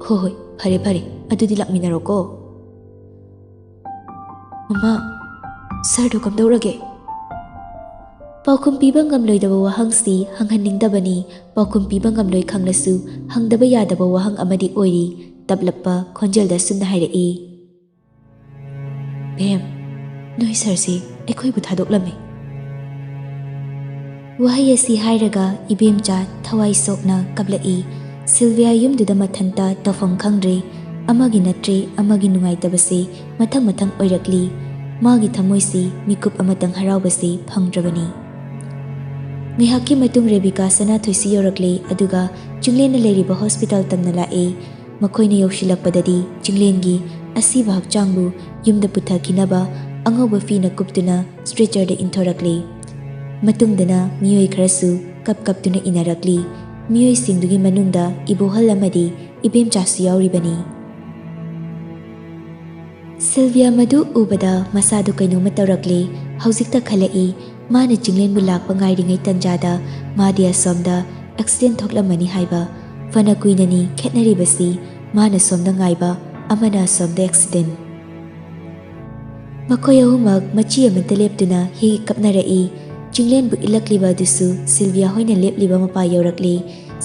"ꯍꯣ ꯍꯣꯏ, ꯐꯔꯦ ꯐꯔꯦ, ꯑꯗꯨꯗꯤ ꯂꯥꯛꯃꯤꯟꯅꯔꯣꯀꯣ꯫" "ꯃꯃꯥ, ꯁꯥꯔꯗꯣ ꯀꯝꯗꯧꯔꯒꯦ?" ꯄꯥꯎꯈꯨꯝ ꯄꯤꯕ ꯉꯝꯂꯣꯏꯗꯕ ꯋꯥꯍꯪꯁꯤ ꯍꯪꯍꯟꯅꯤꯡꯗꯕꯅꯤ꯫ ꯄꯥꯎꯈꯨꯝ ꯄꯤꯕ ꯉꯝꯂꯣꯏ ꯈꯪꯂꯁꯨ, ꯍꯪꯗꯕ ꯌꯥꯗꯕ ꯋꯥꯍꯪ ꯑꯃꯗꯤ ꯑꯣꯏꯔꯤ꯫ ꯇꯞꯂꯞꯄ ꯈꯣꯟꯖꯦꯜꯗ ꯑꯁꯨꯝꯅ ꯍꯥꯏꯔꯛꯏ, "ꯕꯦꯝ, ꯅꯣꯏ ꯁꯥꯔꯁꯤ ꯑꯩꯈꯣꯏꯕꯨ ꯊꯥꯗꯣꯛꯂꯝꯃꯤ꯫" ꯋꯥꯍꯩ ꯑꯁꯤ ꯍꯥꯏꯔꯒ ꯏꯕꯦꯝꯆꯥ ꯊꯋꯥꯏ ꯁꯣꯛꯅ ꯀꯞꯂꯛꯏ꯫ ꯁꯤꯜꯚꯤꯌꯥ ꯌꯨꯝꯗꯨꯗ ꯃꯊꯟꯇ ꯇꯧꯐꯝ ꯈꯪꯗ꯭ꯔꯦ꯫ ꯑꯃꯒꯤ ꯅꯠꯇ꯭ꯔꯦ ꯑꯃꯒꯤ ꯅꯨꯡꯉꯥꯏꯇꯕꯁꯤ ꯃꯊꯪ ꯃꯊꯪ ꯑꯣꯏꯔꯛꯂꯤ꯫ ꯃꯥꯒꯤ ꯊꯃꯣꯏꯁꯤ ꯃꯤꯀꯨꯞ ꯑꯃꯇꯪ ꯍꯔꯥꯎꯕꯁꯤ ꯐꯪꯗ꯭ꯔꯕꯅꯤ꯫ ꯉꯥꯏꯍꯥꯛꯀꯤ ꯃꯇꯨꯡ ꯔꯦꯕꯤꯀꯥ ꯁꯅꯥꯊꯣꯏꯁꯤ ꯌꯧꯔꯛꯂꯦ, ꯑꯗꯨꯒ ꯆꯤꯡꯂꯦꯟꯅ ꯂꯩꯔꯤꯕ ꯍꯣꯁꯄꯤꯇꯥꯜ ꯇꯝꯅ ꯂꯥꯛꯑꯦ꯫ ꯃꯈꯣꯏꯅ ꯌꯧꯁꯤꯜꯂꯛꯄꯗꯗꯤ ꯆꯤꯡꯂꯦꯟꯒꯤ ꯑꯁꯤꯕ ꯍꯛꯆꯥꯡꯕꯨ ꯌꯨꯝꯗ ꯄꯨꯊꯈꯤꯅꯕ ꯑꯉꯧꯕ ꯐꯤꯅ ꯀꯨꯞꯇꯨꯅ ꯁ꯭ꯇ꯭ꯔꯦꯆꯔꯗ ꯏꯟꯊꯣꯔꯛꯂꯤ꯫ ꯃꯇꯨꯡꯗꯅ ꯃꯤꯑꯣꯏ ꯈꯔꯁꯨ ꯀꯞ ꯀꯞꯇꯨꯅ ꯏꯟꯅꯔꯛꯂꯤ꯫ ꯃꯤꯑꯣꯏꯁꯤꯡꯗꯨꯒꯤ ꯃꯅꯨꯡꯗ ꯏꯕꯣꯍꯜ ꯑꯃꯗꯤ ꯏꯕꯦꯝꯆꯥꯁꯨ ꯌꯥꯎꯔꯤꯕꯅꯤ꯫ ꯁꯤꯜꯚꯤꯌꯥ ꯃꯗꯨ ꯎꯕꯗ ꯃꯁꯥꯗꯨ ꯀꯩꯅꯣꯝꯃ ꯇꯧꯔꯛꯂꯦ꯫ ꯍꯧꯖꯤꯛꯇ ꯈꯜꯂꯛꯏ, ꯃꯥꯅ ꯆꯤꯡꯂꯦꯟꯕꯨ ꯂꯥꯛꯄ ꯉꯥꯏꯔꯤꯉꯩ ꯇꯟꯖꯥꯗ ꯃꯥꯗꯤ ꯑꯁꯣꯝꯗ ꯑꯦꯛꯁꯤꯗꯦꯟ ꯊꯣꯛꯂꯝꯃꯅꯤ ꯍꯥꯏꯕ꯫ ꯐꯅ ꯀꯨꯏꯅꯅꯤ ꯈꯦꯠꯅꯔꯤꯕꯁꯤ, ꯃꯥꯅ ꯁꯣꯝꯗ ꯉꯥꯏꯕ, ꯑꯃꯅ ꯑꯁꯣꯝꯗ ꯑꯦꯛꯁꯤꯗꯦꯟ꯫ ꯃꯈꯣꯏ ꯑꯍꯨꯝꯃꯛ ꯃꯆꯤ ꯑꯃꯠꯇ ꯂꯦꯞꯇꯨꯅ ꯍꯦꯛ ꯀꯞꯅꯔꯛꯏ꯫ ꯆꯤꯡꯂꯦꯟꯕꯨ ꯏꯜꯂꯛꯂꯤꯕ ꯑꯗꯨꯁꯨ ꯁꯤꯜꯚꯤꯌꯥ ꯍꯣꯏꯅ ꯂꯦꯞꯂꯤꯕ ꯃꯄꯥ ꯌꯧꯔꯛꯂꯤ꯫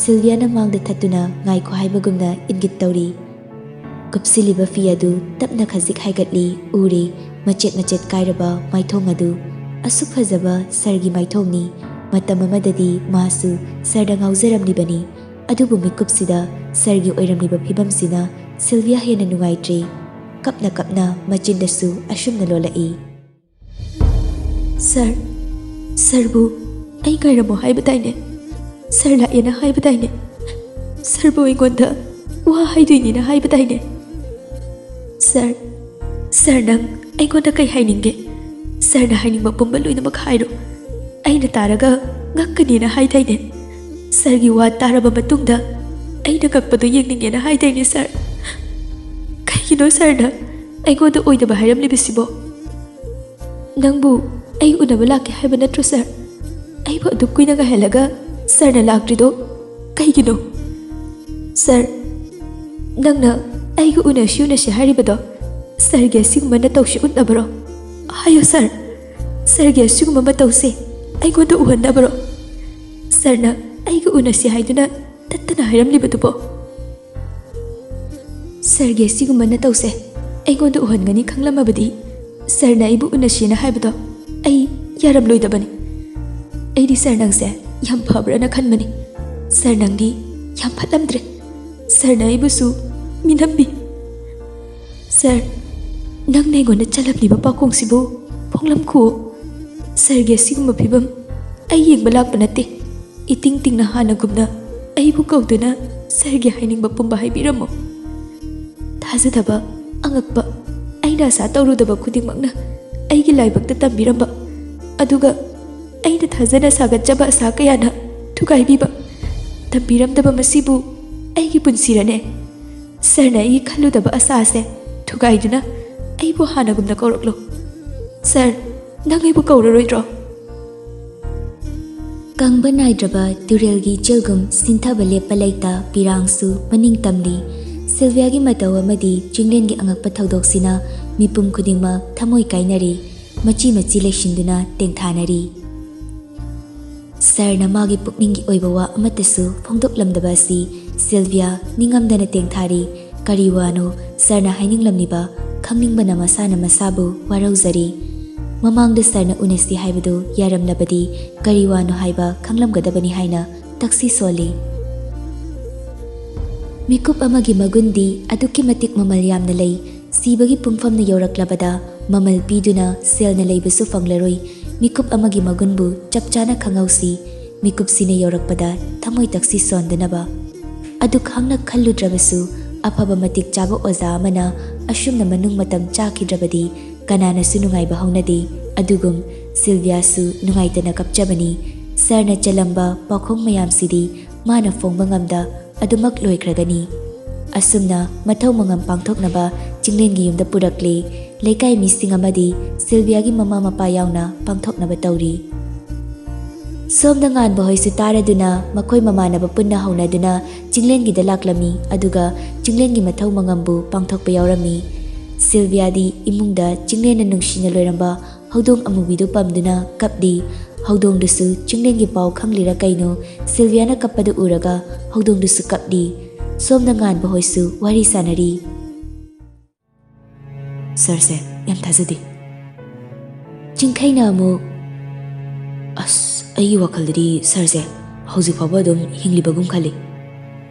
ꯁꯤꯜꯚꯤꯌꯥꯅ ꯃꯥꯡꯗ ꯊꯠꯇꯨꯅ ꯉꯥꯏꯈꯣ ꯍꯥꯏꯕꯒꯨꯝꯅ ꯏꯪꯒꯤꯠ ꯇꯧꯔꯤ꯫ ꯀꯨꯞꯁꯤꯜꯂꯤꯕ ꯐꯤ ꯑꯗꯨ ꯇꯞꯅ ꯈꯖꯤꯛ ꯍꯥꯏꯒꯠꯂꯤ, ꯎꯔꯦ ꯃꯆꯦꯠ ꯃꯆꯦꯠ ꯀꯥꯏꯔꯕ ꯃꯥꯏꯊꯣꯡ ꯑꯗꯨ꯫ ꯑꯁꯨꯛ ꯐꯖꯕ ꯁꯥꯔꯒꯤ ꯃꯥꯏꯊꯣꯡꯅꯤ꯫ ꯃꯇꯝ ꯑꯃꯗꯗꯤ ꯃꯥꯁꯨ ꯁꯥꯔꯗ ꯉꯥꯎꯖꯔꯝꯂꯤꯕꯅꯤ꯫ ꯑꯗꯨꯕꯨ ꯃꯤꯀꯨꯞꯁꯤꯗ ꯁꯥꯔꯒꯤ ꯑꯣꯏꯔꯝꯂꯤꯕ ꯐꯤꯕꯝꯁꯤꯅ ꯁꯤꯜꯚꯤꯌꯥ ꯍꯦꯟꯅ ꯅꯨꯡꯉꯥꯏꯇ꯭ꯔꯦ꯫ ꯀꯞꯅ ꯀꯞꯅ ꯃꯆꯤꯟꯗꯁꯨ ꯑꯁꯨꯝꯅ ꯂꯣꯜꯂꯛꯏ, "ꯁꯥꯔ, ꯁꯥꯔꯕꯨ ꯑꯩ ꯉꯥꯏꯔꯝꯃꯣ ꯍꯥꯏꯕꯗꯥꯏꯅꯦ? ꯁꯥꯔ ꯂꯥꯛꯑꯦꯅ ꯍꯥꯏꯕꯗꯥꯏꯅꯦ? ꯁꯥꯔꯕꯨ ꯑꯩꯉꯣꯟꯗ ꯋꯥ ꯍꯥꯏꯗꯣꯏꯅꯦꯅ ꯍꯥꯏꯕꯗꯥꯏꯅꯦ? ꯁꯥꯔ, ꯁꯥꯔ, ꯅꯪ ꯑꯩꯉꯣꯟꯗ ꯀꯩ ꯍꯥꯏꯅꯤꯡꯒꯦ? ꯁꯥꯔꯅ ꯍꯥꯏꯅꯤꯡꯕ ꯄꯨꯝꯕ ꯂꯣꯏꯅꯃꯛ ꯍꯥꯏꯔꯣ꯫ ꯑꯩꯅ ꯇꯥꯔꯒ ꯉꯛꯀꯅꯦꯅ ꯍꯥꯏꯗꯥꯏꯅꯦ? ꯁꯥꯔꯒꯤ ꯋꯥ ꯇꯥꯔꯕ ꯃꯇꯨꯡꯗ ꯑꯩꯅ ꯉꯛꯄꯗꯨ ꯌꯦꯡꯅꯤꯡꯉꯦꯅ ꯍꯥꯏꯗꯥꯏꯅꯦ, ꯁꯥꯔ? ꯀꯩꯒꯤꯅꯣ ꯁꯥꯔꯅ ꯑꯩꯉꯣꯟꯗ ꯑꯣꯏꯗꯕ ꯍꯥꯏꯔꯝꯂꯤꯕꯁꯤꯕꯣ? ꯅꯪꯕꯨ ꯑꯩ ꯎꯅꯕ ꯂꯥꯛꯀꯦ ꯍꯥꯏꯕ ꯅꯠꯇ꯭ꯔꯣ, ꯁꯥꯔ? ꯑꯩꯕꯨ ꯑꯗꯨꯛ ꯀꯨꯏꯅ ꯉꯥꯏꯍꯜꯂꯒ ꯁꯥꯔꯅ ꯂꯥꯛꯇ꯭ꯔꯤꯗꯣ ꯀꯩꯒꯤꯅꯣ? ꯁꯥꯔ, ꯅꯪꯅ ꯑꯩꯒ ꯎꯅꯁꯤ ꯎꯅꯁꯤ ꯍꯥꯏꯔꯤꯕꯗꯣ ꯁꯥꯔꯒꯤ ꯑꯁꯤꯒꯨꯝꯕ ꯅꯇꯧꯁꯤ ꯎꯠꯅꯕꯔꯣ? ꯍꯥꯏꯌꯣ, ꯁꯥꯔ꯫ ꯁꯥꯔꯒꯤ ꯑꯁꯤꯒꯨꯝꯕ ꯃꯇꯧꯁꯦ ꯑꯩꯉꯣꯟꯗ ꯎꯍꯟꯅꯕꯔꯣ? ꯁꯥꯔꯅ ꯑꯩꯒ ꯎꯅꯁꯤ ꯍꯥꯏꯗꯨꯅ ꯇꯠꯇꯅ ꯍꯥꯏꯔꯝꯂꯤꯕꯗꯨꯕꯣ? ꯁꯥꯔꯒꯤ ꯑꯁꯤꯒꯨꯝꯕ ꯅꯇꯧꯁꯦ ꯑꯩꯉꯣꯟꯗ ꯎꯍꯟꯒꯅꯤ ꯈꯪꯂꯝꯃꯕꯗꯤ ꯁꯥꯔꯅ ꯑꯩꯕꯨ ꯎꯅꯁꯤꯅ ꯍꯥꯏꯕꯗꯣ ꯑꯩ ꯌꯥꯔꯝꯂꯣꯏꯗꯕꯅꯤ꯫ ꯑꯩꯗꯤ ꯁꯥꯔ ꯅꯪꯁꯦ ꯌꯥꯝ ꯐꯕ꯭ꯔꯅ ꯈꯟꯕꯅꯤ꯫ ꯁꯥꯔ ꯅꯪꯗꯤ ꯌꯥꯝ ꯐꯠꯂꯝꯗ꯭ꯔꯦ꯫ ꯁꯥꯔꯅ ꯑꯩꯕꯨꯁꯨ ꯃꯤꯅꯝꯕꯤ꯫ ꯁꯥꯔ, ꯅꯪꯅ ꯑꯩꯉꯣꯟꯗ ꯆꯜꯂꯝꯂꯤꯕ ꯄꯥꯎꯈꯣꯡꯁꯤꯕꯨ ꯐꯣꯡꯂꯝꯈꯨꯑꯣ꯫ ꯁꯥꯔꯒꯤ ꯑꯁꯤꯒꯨꯝꯕ ꯐꯤꯕꯝ ꯑꯩ ꯌꯦꯡꯕ ꯂꯥꯛꯄ ꯅꯠꯇꯦ꯫ ꯏꯇꯤꯡ ꯇꯤꯡꯅ ꯍꯥꯟꯅꯒꯨꯝꯅ ꯑꯩꯕꯨ ꯀꯧꯗꯨꯅ ꯁꯥꯔꯒꯤ ꯍꯥꯏꯅꯤꯡꯕ ꯄꯨꯝꯕ ꯍꯥꯏꯕꯤꯔꯝꯃꯨ꯫ ꯊꯥꯖꯗꯕ, ꯑꯉꯛꯄ, ꯑꯩꯅ ꯑꯁꯥ ꯇꯧꯔꯨꯗꯕ ꯈꯨꯗꯤꯡꯃꯛꯅ ꯑꯩꯒꯤ ꯂꯥꯏꯕꯛꯇ ꯇꯝꯕꯤꯔꯝꯕ, ꯑꯗꯨꯒ ꯑꯩꯅ ꯊꯥꯖꯅ ꯁꯥꯒꯠꯆꯕ ꯑꯁꯥ ꯀꯌꯥꯅ ꯊꯨꯒꯥꯏꯕꯤꯕ, ꯇꯝꯕꯤꯔꯝꯗꯕ ꯃꯁꯤꯕꯨ ꯑꯩꯒꯤ ꯄꯨꯟꯁꯤꯔꯅꯦ? ꯁꯥꯔꯅ ꯑꯩꯒꯤ ꯈꯜꯂꯨꯗꯕ ꯑꯁꯥꯁꯦ ꯊꯨꯒꯥꯏꯗꯨꯅ ꯑꯩꯕꯨ ꯍꯥꯟꯅꯒꯨꯝꯅ ꯀꯧꯔꯛꯂꯣ꯫ ꯁꯥꯔ, ꯅꯪ ꯑꯩꯕꯨ ꯀꯧꯔꯔꯣꯏꯗ꯭ꯔꯣ? ꯀꯪꯕ ꯅꯥꯏꯗ꯭ꯔꯕ ꯇꯨꯔꯦꯜꯒꯤ ꯏꯆꯦꯜꯒꯨꯝ ꯁꯤꯟꯊꯕ ꯂꯦꯞꯄ ꯂꯩꯇ ꯄꯤꯔꯥꯡꯁꯨ ꯃꯅꯤꯡ ꯇꯝꯂꯤ꯫ ꯁꯤꯜꯚꯤꯌꯥꯒꯤ ꯃꯇꯧ ꯑꯃꯗꯤ ꯆꯤꯡꯂꯦꯟꯒꯤ ꯑꯉꯛꯄ ꯊꯧꯗꯣꯛꯁꯤꯅ ꯃꯤꯄꯨꯝ ꯈꯨꯗꯤꯡꯃꯛ ꯊꯃꯣꯏ ꯀꯥꯏꯅꯔꯤ, ꯃꯆꯤ ꯃꯆꯤ ꯂꯩꯁꯤꯟꯗꯨꯅ ꯇꯦꯡꯊꯥꯅꯔꯤ꯫ ꯁꯥꯔꯅ ꯃꯥꯒꯤ ꯄꯨꯛꯅꯤꯡꯒꯤ ꯑꯣꯏꯕ ꯋꯥ ꯑꯃꯠꯇꯁꯨ ꯐꯣꯡꯗꯣꯛꯂꯝꯗꯕ ꯑꯁꯤ ꯁꯤꯜꯚꯤꯌꯥ ꯅꯤꯡꯉꯝꯗꯅ ꯇꯦꯡꯊꯥꯔꯤ꯫ ꯀꯔꯤ ꯋꯥꯅꯣ ꯁꯥꯔꯅ ꯍꯥꯏꯅꯤꯡꯂꯝꯂꯤꯕ ꯈꯪꯅꯤꯡꯕꯅ ꯃꯁꯥꯅ ꯃꯁꯥꯕꯨ ꯋꯥꯔꯧꯖꯔꯤ꯫ ꯃꯃꯥꯡꯗ ꯁꯥꯔꯅ ꯎꯅꯁꯤ ꯍꯥꯏꯕꯗꯨ ꯌꯥꯔꯝꯂꯕꯗꯤ ꯀꯔꯤ ꯋꯥꯅꯣ ꯍꯥꯏꯕ ꯈꯪꯂꯝꯒꯗꯕꯅꯤ ꯍꯥꯏꯅ ꯇꯛꯁꯤ ꯁꯣꯜꯂꯤ꯫ ꯃꯤꯀꯨꯞ ꯑꯃꯒꯤ ꯃꯒꯨꯟꯗꯤ ꯑꯗꯨꯛꯀꯤ ꯃꯇꯤꯛ ꯃꯃꯜ ꯌꯥꯝꯅ ꯂꯩ꯫ ꯁꯤꯕꯒꯤ ꯄꯨꯡꯐꯝꯅ ꯌꯧꯔꯛꯂꯕꯗ ꯃꯃꯜ ꯄꯤꯗꯨꯅ ꯁꯦꯜꯅ ꯂꯩꯕꯁꯨ ꯐꯪꯂꯔꯣꯏ꯫ ꯃꯤꯀꯨꯞ ꯑꯃꯒꯤ ꯃꯒꯨꯟꯕꯨ ꯆꯞ ꯆꯥꯅ ꯈꯪꯍꯧꯁꯤ꯫ ꯃꯤꯀꯨꯞꯁꯤꯅ ꯌꯧꯔꯛꯄꯗ ꯊꯃꯣꯏ ꯇꯛꯁꯤ ꯁꯣꯟꯗꯅꯕ꯫ ꯑꯗꯨꯛ ꯍꯥꯡꯅ ꯈꯜꯂꯨꯗ꯭ꯔꯕꯁꯨ ꯑꯐꯕ ꯃꯇꯤꯛ ꯆꯥꯕ ꯑꯣꯖꯥ ꯑꯃꯅ ꯑꯁꯨꯝꯅ ꯃꯅꯨꯡ ꯃꯇꯝ ꯆꯥꯈꯤꯗ꯭ꯔꯕꯗꯤ ꯀꯅꯥꯅꯁꯨ ꯅꯨꯡꯉꯥꯏꯕ ꯍꯧꯅꯗꯦ꯫ ꯑꯗꯨꯒꯨꯝ ꯁꯤꯜꯚꯤꯌꯥꯁꯨ ꯅꯨꯡꯉꯥꯏꯇꯅ ꯀꯞꯆꯕꯅꯤ꯫ ꯁꯥꯔꯅ ꯆꯜꯂꯝꯕ ꯄꯥꯎꯈꯣꯡ ꯃꯌꯥꯝꯁꯤꯗꯤ ꯃꯥꯅ ꯐꯣꯡꯕ ꯉꯝꯗ ꯑꯗꯨꯃꯛ ꯂꯣꯏꯈ꯭ꯔꯒꯅꯤ꯫ ꯑꯁꯨꯝꯅ ꯃꯊꯧ ꯃꯉꯝ ꯄꯥꯡꯊꯣꯛꯅꯕ ꯆꯤꯡꯂꯦꯟꯒꯤ ꯌꯨꯝꯗ ꯄꯨꯔꯛꯂꯦ꯫ ꯂꯩꯀꯥꯏ ꯃꯤꯁꯤꯡ ꯑꯃꯗꯤ ꯁꯤꯜꯚꯤꯌꯥꯒꯤ ꯃꯃꯥ ꯃꯄꯥ ꯌꯥꯎꯅ ꯄꯥꯡꯊꯣꯛꯅꯕ ꯇꯧꯔꯤ꯫ ꯁꯣꯝꯗ ꯉꯥꯟꯕ ꯍꯣꯏꯁꯨ ꯇꯥꯔꯗꯨꯅ ꯃꯈꯣꯏ ꯃꯃꯥꯟꯅꯕ ꯄꯨꯟꯅ ꯍꯧꯅꯗꯨꯅ ꯆꯤꯡꯂꯦꯟꯒꯤꯗ ꯂꯥꯛꯂꯝꯃꯤ, ꯑꯗꯨꯒ ꯆꯤꯡꯂꯦꯟꯒꯤ ꯃꯊꯧ ꯃꯉꯝꯕꯨ ꯄꯥꯡꯊꯣꯛꯄ ꯌꯥꯎꯔꯝꯃꯤ꯫ ꯁꯤꯜꯚꯤꯌꯥꯗꯤ ꯏꯃꯨꯡꯗ ꯆꯤꯡꯂꯦꯟꯅ ꯅꯨꯡꯁꯤꯅ ꯂꯣꯏꯔꯝꯕ ꯍꯧꯗꯣꯡ ꯑꯃꯨꯕꯤꯗꯨ ꯄꯝꯗꯨꯅ ꯀꯞꯂꯤ꯫ ꯍꯧꯗꯣꯡꯗꯨꯁꯨ ꯆꯤꯡꯂꯦꯟꯒꯤ ꯄꯥꯎ ꯈꯪꯂꯤꯔ ꯀꯩꯅꯣ, ꯁꯤꯜꯚꯤꯌꯥꯅ ꯀꯞꯄꯗꯨ ꯎꯔꯒ ꯍꯧꯗꯣꯡꯗꯨꯁꯨ ꯀꯞꯂꯤ꯫ ꯁꯣꯝꯗ ꯉꯥꯟꯕ ꯍꯣꯏꯁꯨ ꯋꯥꯔꯤ ꯁꯥꯟꯅꯔꯤ꯫ "ꯁꯥꯔꯁꯦ ꯌꯥꯝ ꯊꯥꯖꯗꯦ꯫" ꯆꯤꯡꯈꯩꯅ ꯑꯃꯨꯛ, "ꯑꯁ, ꯑꯩꯒꯤ ꯋꯥꯈꯜꯗꯗꯤ ꯁꯥꯔꯁꯦ ꯍꯧꯖꯤꯛ ꯐꯥꯎꯕ ꯑꯗꯨꯝ ꯍꯤꯡꯂꯤꯕꯒꯨꯝ ꯈꯜꯂꯤ꯫"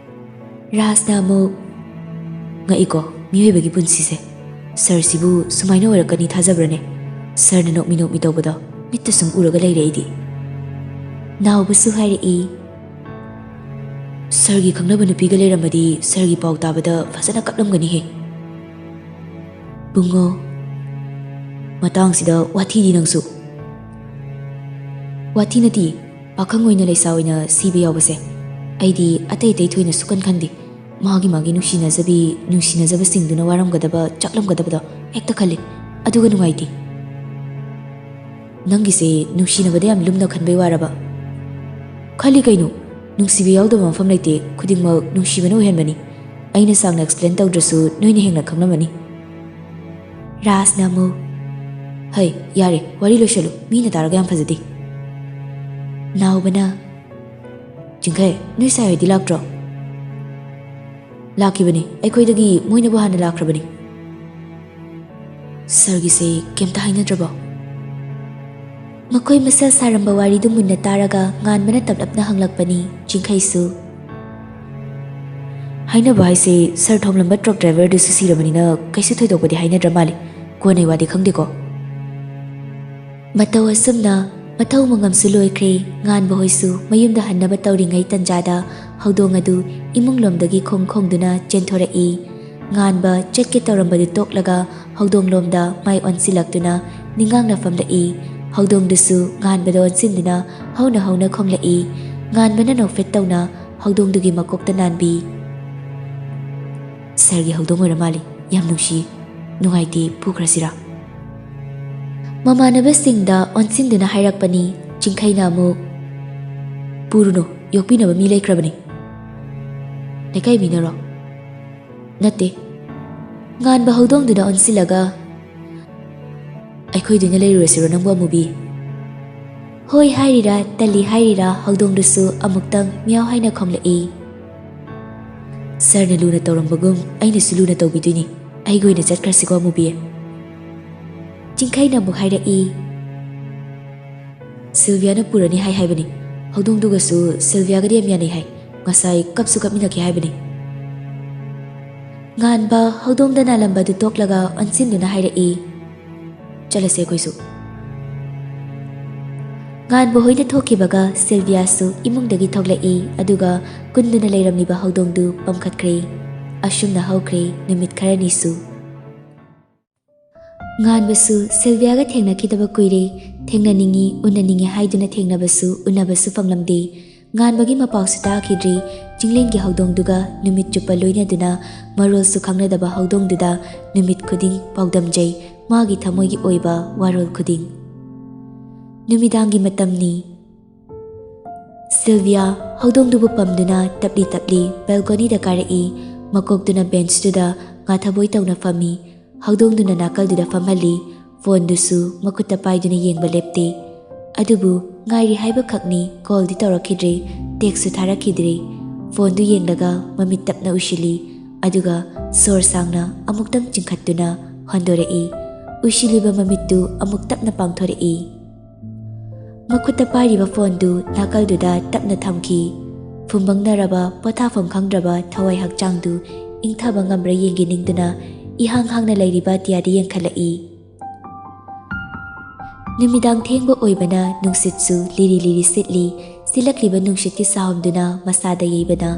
ꯔꯥꯖꯅ ꯑꯃꯨꯛ, "ꯉꯛꯏꯀꯣ ꯃꯤꯑꯣꯏꯕꯒꯤ ꯄꯨꯟꯁꯤꯁꯦ꯫ ꯁꯥꯔꯁꯤꯕꯨ ꯁꯨꯃꯥꯏꯅ ꯑꯣꯏꯔꯛꯀꯅꯤ ꯊꯥꯖꯕ꯭ꯔꯅꯦ? ꯁꯥꯔꯅ ꯅꯣꯛꯃꯤ ꯅꯣꯛꯃꯤ ꯇꯧꯕꯗꯣ ꯃꯤꯠꯇ ꯁꯨꯝ ꯎꯔꯒ ꯂꯩꯔꯦ ꯑꯩꯗꯤ꯫" ꯅꯥꯎꯕꯁꯨ ꯍꯥꯏꯔꯛꯏ, "ꯁꯥꯔꯒꯤ ꯈꯪꯅꯕ ꯅꯨꯄꯤꯒ ꯂꯩꯔꯝꯃꯗꯤ ꯁꯥꯔꯒꯤ ꯄꯥꯎ ꯇꯥꯕꯗ ꯐꯖꯅ ꯀꯞꯂꯝꯒꯅꯤꯍꯦ꯫" "ꯕꯨꯡꯉꯣ, ꯃꯇꯥꯡꯁꯤꯗ ꯋꯥꯊꯤꯗꯤ ꯅꯪꯁꯨ꯫" "ꯋꯥꯊꯤ ꯅꯠꯇꯦ, ꯄꯥꯈꯪ ꯑꯣꯏꯅ ꯂꯩꯁꯥ ꯑꯣꯏꯅ ꯁꯤꯕ ꯌꯥꯎꯕꯁꯦ ꯑꯩꯗꯤ ꯑꯇꯩ ꯑꯇꯩ ꯊꯣꯏꯅ ꯁꯨꯛꯈꯟ ꯈꯟꯗꯦ꯫ ꯃꯥꯒꯤ ꯃꯥꯒꯤ ꯅꯨꯡꯁꯤꯅꯖꯕꯤ, ꯅꯨꯡꯁꯤꯅꯖꯕꯁꯤꯡꯗꯨꯅ ꯋꯥꯔꯝꯒꯗꯕ, ꯆꯥꯛꯂꯝꯒꯗꯕꯗꯣ ꯍꯦꯛꯇ ꯈꯜꯂꯤ꯫ ꯑꯗꯨꯒ ꯅꯨꯡꯉꯥꯏꯇꯦ꯫" "ꯅꯪꯒꯤꯁꯦ ꯅꯨꯡꯁꯤꯅꯕꯗ ꯌꯥꯝ ꯂꯨꯝꯅ ꯈꯟꯕꯩ ꯋꯥꯔꯕ?" "ꯈꯜꯂꯤ ꯀꯩꯅꯣ, ꯅꯨꯡꯁꯤꯕ ꯌꯥꯎꯗꯕ ꯃꯐꯝ ꯂꯩꯇꯦ, ꯈꯨꯗꯤꯡꯃꯛ ꯅꯨꯡꯁꯤꯕꯅ ꯑꯣꯏꯍꯟꯕꯅꯤ꯫ ꯑꯩꯅ ꯁꯥꯡꯅ ꯑꯦꯛꯁꯄ꯭ꯂꯦꯟ ꯇꯧꯗ꯭ꯔꯁꯨ ꯅꯣꯏꯅ ꯍꯦꯟꯅ ꯈꯪꯂꯝꯃꯅꯤ꯫" ꯔꯥꯖꯅ ꯑꯃꯨꯛ, "ꯍꯩ, ꯌꯥꯔꯦ, ꯋꯥꯔꯤ ꯂꯣꯏꯁꯜꯂꯨ, ꯃꯤꯅ ꯇꯥꯔꯒ ꯌꯥꯝ ꯐꯖꯗꯦ꯫" ꯅꯥꯎꯕꯅ, "ꯆꯤꯡꯈꯩ, ꯅꯣꯏ ꯁꯥꯏ ꯍꯣꯏꯗꯤ ꯂꯥꯛꯇ꯭ꯔꯣ?" "ꯂꯥꯛꯈꯤꯕꯅꯤ, ꯑꯩꯈꯣꯏꯗꯒꯤ ꯃꯣꯏꯅꯕꯨ ꯍꯥꯟꯅ ꯂꯥꯛꯈ꯭ꯔꯕꯅꯤ꯫" "ꯁꯥꯔꯒꯤꯁꯦ ꯀꯩꯝꯇ ꯍꯥꯏꯅꯗ꯭ꯔꯕꯣ?" ꯃꯈꯣꯏ ꯃꯁꯦꯜ ꯁꯥꯔꯝꯕ ꯋꯥꯔꯤꯗꯨ ꯃꯨꯟꯅ ꯇꯥꯔꯒ ꯉꯥꯟꯕꯅ ꯇꯞꯂꯞꯅ ꯍꯪꯂꯛꯄꯅꯤ꯫ ꯆꯤꯡꯈꯩꯁꯨ, "ꯍꯥꯏꯅꯕ ꯍꯥꯏꯁꯦ, ꯁꯥꯔ ꯊꯣꯝꯂꯝꯕ ꯇ꯭ꯔꯛ ꯗ꯭ꯔꯥꯏꯚꯔꯗꯨꯁꯨ ꯁꯤꯔꯕꯅꯤꯅ ꯀꯩꯁꯨ ꯊꯣꯏꯗꯣꯛꯄꯗꯤ ꯍꯥꯏꯅꯗ꯭ꯔ ꯃꯥꯜꯂꯦ꯫ ꯀꯣꯟꯅꯩ ꯋꯥꯗꯤ ꯈꯪꯗꯦꯀꯣ꯫" ꯃꯇꯧ ꯑꯁꯨꯝꯅ ꯃꯊꯧ ꯃꯉꯝꯁꯨ ꯂꯣꯏꯈ꯭ꯔꯦ꯫ ꯉꯥꯟꯕ ꯍꯣꯏꯁꯨ ꯃꯌꯨꯝꯗ ꯍꯟꯅꯕ ꯇꯧꯔꯤꯉꯩ ꯇꯟꯖꯥꯗ ꯍꯧꯗꯣꯡ ꯑꯗꯨ ꯏꯃꯨꯡꯂꯣꯝꯗꯒꯤ ꯈꯣꯡ ꯈꯣꯡꯗꯨꯅ ꯆꯦꯟꯊꯣꯔꯛꯏ꯫ ꯉꯥꯟꯕ ꯆꯠꯀꯦ ꯇꯧꯔꯝꯕꯗꯨ ꯇꯣꯛꯂꯒ ꯍꯧꯗꯣꯡꯂꯣꯝꯗ ꯃꯥꯏ ꯑꯣꯟꯁꯤꯜꯂꯛꯇꯨꯅ ꯅꯤꯡꯉꯥꯡꯅ ꯐꯝꯂꯛꯏ꯫ ꯍꯧꯗꯣꯡꯗꯨꯁꯨ ꯉꯥꯟꯕꯗ ꯑꯣꯟꯁꯤꯟꯗꯨꯅ ꯍꯧꯅ ꯍꯧꯅ ꯈꯣꯡꯂꯛꯏ꯫ ꯉꯥꯟꯕꯅ ꯅꯣꯛꯐꯦꯠ ꯇꯧꯅ ꯍꯧꯗꯣꯡꯗꯨꯒꯤ ꯃꯀꯣꯛꯇ ꯅꯥꯟꯕꯤ꯫ "ꯁꯥꯔꯒꯤ ꯍꯧꯗꯣꯡ ꯑꯣꯏꯔ ꯃꯥꯜꯂꯤ, ꯌꯥꯝ ꯅꯨꯡꯁꯤ꯫" ꯅꯨꯡꯉꯥꯏꯇꯦ, ꯄꯨꯈ꯭ꯔꯁꯤꯔꯥ?" ꯃꯃꯥꯟꯅꯕꯁꯤꯡꯗ ꯑꯣꯟꯁꯤꯟꯗꯨꯅ ꯍꯥꯏꯔꯛꯄꯅꯤ꯫ ꯆꯤꯡꯈꯩꯅ ꯑꯃꯨꯛ, "ꯄꯨꯔꯨꯅꯨ, ꯌꯣꯛꯄꯤꯅꯕ ꯃꯤ ꯂꯩꯈ꯭ꯔꯕꯅꯤ꯫ ꯂꯩꯀꯥꯏ ꯃꯤꯅꯔꯣ?" "ꯅꯠꯇꯦ꯫" ꯉꯥꯟꯕ ꯍꯧꯗꯣꯡꯗꯨꯗ ꯑꯣꯟꯁꯤꯜꯂꯒ, "ꯑꯩꯈꯣꯏꯗꯨꯅ ꯂꯩꯔꯨꯔꯁꯤꯔꯣ ꯅꯪꯕꯨ, ꯑꯃꯨꯕꯤ?" ꯍꯣꯏ ꯍꯥꯏꯔꯤꯔꯥ ꯇꯜꯂꯤ ꯍꯥꯏꯔꯤꯔꯥ, ꯍꯧꯗꯣꯡꯗꯨꯁꯨ ꯑꯃꯨꯛꯇꯪ ꯃꯤꯌꯥꯎ ꯍꯥꯏꯅ ꯈꯣꯡꯂꯛꯏ꯫ "ꯁꯥꯔꯅ ꯂꯨꯅ ꯇꯧꯔꯝꯕꯒꯨꯝ ꯑꯩꯅꯁꯨ ꯂꯨꯅ ꯇꯧꯕꯤꯗꯣꯏꯅꯤ꯫ ꯑꯩꯒꯤ ꯑꯣꯏꯅ ꯆꯠꯈ꯭ꯔꯁꯤꯀꯣ, ꯑꯃꯨꯕꯤ?" ꯆꯤꯡꯈꯩꯅ ꯑꯃꯨꯛ ꯍꯥꯏꯔꯛꯏ꯫ "ꯁꯤꯜꯚꯤꯌꯥꯅ ꯄꯨꯔꯅꯤ ꯍꯥꯏ ꯍꯥꯏꯕꯅꯤ꯫ ꯍꯧꯗꯣꯡꯗꯨꯒꯁꯨ ꯁꯤꯜꯚꯤꯌꯥꯒꯗꯤ ꯌꯥꯝ ꯌꯥꯅꯩ ꯍꯥꯏ꯫ ꯉꯁꯥꯏ ꯀꯞꯁꯨ ꯀꯞꯃꯤꯟꯅꯈꯤ ꯍꯥꯏꯕꯅꯤ꯫" ꯉꯥꯟꯕ ꯍꯧꯗꯣꯡꯗ ꯅꯥꯂꯝꯕꯗꯨ ꯇꯣꯛꯂꯒ ꯑꯣꯟꯁꯤꯟꯗꯨꯅ ꯍꯥꯏꯔꯛꯏ, "ꯆꯠꯂꯁꯦ ꯑꯩꯈꯣꯏꯁꯨ꯫" ꯉꯥꯟꯕ ꯍꯣꯏꯅ ꯊꯣꯛꯈꯤꯕꯒ ꯁꯤꯜꯚꯤꯌꯥꯁꯨ ꯏꯃꯨꯡꯗꯒꯤ ꯊꯣꯛꯂꯛꯏ, ꯑꯗꯨꯒ ꯀꯨꯟꯗꯨꯅ ꯂꯩꯔꯝꯂꯤꯕ ꯍꯧꯗꯣꯡꯗꯨ ꯄꯝꯈꯠꯈ꯭ꯔꯦ꯫ ꯑꯁꯨꯝꯅ ꯍꯧꯈ꯭ꯔꯦ ꯅꯨꯃꯤꯠ ꯈꯔꯅꯤꯁꯨ꯫ ꯉꯥꯟꯕꯁꯨ ꯁꯤꯜꯚꯤꯌꯥꯒ ꯊꯦꯡꯅꯈꯤꯗꯕ ꯀꯨꯏꯔꯦ꯫ ꯊꯦꯡꯅꯅꯤꯡꯉꯤ, ꯎꯅꯅꯤꯡꯉꯤ ꯍꯥꯏꯗꯨꯅ ꯊꯦꯡꯅꯕꯁꯨ ꯎꯅꯕꯁꯨ ꯐꯪꯂꯝꯗꯦ꯫ ꯉꯥꯟꯕꯒꯤ ꯃꯄꯥꯎꯁꯨ ꯇꯥꯈꯤꯗ꯭ꯔꯤ꯫ ꯆꯤꯡꯂꯦꯟꯒꯤ ꯍꯧꯗꯣꯡꯗꯨꯒ ꯅꯨꯃꯤꯠ ꯆꯨꯞꯄ ꯂꯣꯏꯅꯗꯨꯅ ꯃꯔꯣꯜꯁꯨ ꯈꯪꯅꯗꯕ ꯍꯧꯗꯣꯡꯗꯨꯗ ꯅꯨꯃꯤꯠ ꯈꯨꯗꯤꯡ ꯄꯥꯎꯗꯝꯖꯩ, ꯃꯥꯒꯤ ꯊꯃꯣꯏꯒꯤ ꯑꯣꯏꯕ ꯋꯥꯔꯣꯜ ꯈꯨꯗꯤꯡ꯫ ꯅꯨꯃꯤꯗꯥꯡꯒꯤ ꯃꯇꯝꯅꯤ꯫ ꯁꯤꯜꯚꯤꯌꯥ ꯍꯧꯗꯣꯡꯗꯨꯕꯨ ꯄꯝꯗꯨꯅ ꯇꯞꯂꯤ ꯇꯞꯂꯤ ꯕꯦꯜꯀꯣꯅꯤꯗ ꯀꯥꯔꯛꯏ꯫ ꯃꯀꯣꯛꯇꯨꯅ ꯕꯦꯟꯆꯇꯨꯗ ꯉꯥꯊꯕꯣꯏ ꯇꯧꯅ ꯐꯝꯃꯤ꯫ ꯍꯧꯗꯣꯡꯗꯨꯅ ꯅꯥꯀꯜꯗꯨꯗ ꯐꯝꯍꯜꯂꯤ꯫ ꯐꯣꯟꯗꯨꯁꯨ ꯃꯈꯨꯠꯇ ꯄꯥꯏꯗꯨꯅ ꯌꯦꯡꯕ ꯂꯦꯞꯇꯦ꯫ ꯑꯗꯨꯕꯨ ꯉꯥꯏꯔꯤ ꯍꯥꯏꯕꯈꯛꯅꯤ, ꯀꯣꯜꯗꯤ ꯇꯧꯔꯛꯈꯤꯗ꯭ꯔꯦ, ꯇꯦꯛꯁꯁꯨ ꯊꯥꯔꯛꯈꯤꯗ꯭ꯔꯦ꯫ ꯐꯣꯟꯗꯨ ꯌꯦꯡꯂꯒ ꯃꯃꯤꯠ ꯇꯞꯅ ꯎꯏꯁꯤꯜꯂꯤ꯫ ꯑꯗꯨꯒ ꯁꯣꯔ ꯁꯥꯡꯅ ꯑꯃꯨꯛꯇꯪ ꯆꯤꯡꯈꯠꯇꯨꯅ ꯍꯣꯟꯗꯣꯔꯛꯏ꯫ ꯎꯏꯁꯤꯜꯂꯤꯕ ꯃꯃꯤꯠꯇꯨ ꯑꯃꯨꯛ ꯇꯞꯅ ꯄꯥꯡꯊꯣꯔꯛꯏ꯫ ꯃꯈꯨꯠꯇ ꯄꯥꯏꯔꯤꯕ ꯐꯣꯟꯗꯨ ꯅꯥꯀꯜꯗꯨꯗ ꯇꯞꯅ ꯊꯝꯈꯤ꯫ ꯐꯨꯝꯕꯪꯅꯔꯕ, ꯄꯣꯊꯥꯐꯝ ꯈꯪꯗ꯭ꯔꯕ ꯊꯋꯥꯏ ꯍꯛꯆꯥꯡꯗꯨ ꯏꯪꯊꯕ ꯉꯝꯕ꯭ꯔꯥ ꯌꯦꯡꯒꯦ ꯅꯤꯡꯗꯨꯅ ꯏꯍꯥꯡ ꯍꯥꯡꯅ ꯂꯩꯔꯤꯕ ꯑꯇꯤꯌꯥꯗ ꯌꯦꯡꯈꯠꯂꯛꯏ꯫ ꯅꯨꯃꯤꯗꯥꯡ ꯊꯦꯡꯕ ꯑꯣꯏꯕꯅ ꯅꯨꯡꯁꯤꯠꯁꯨ ꯂꯤꯔꯤ ꯂꯤꯔꯤ ꯁꯤꯠꯂꯤ꯫ ꯁꯤꯠꯂꯛꯂꯤꯕ ꯅꯨꯡꯁꯤꯠꯀꯤ ꯁꯥꯍꯨꯝꯗꯨꯅ ꯃꯁꯥꯗ ꯌꯩꯕꯅ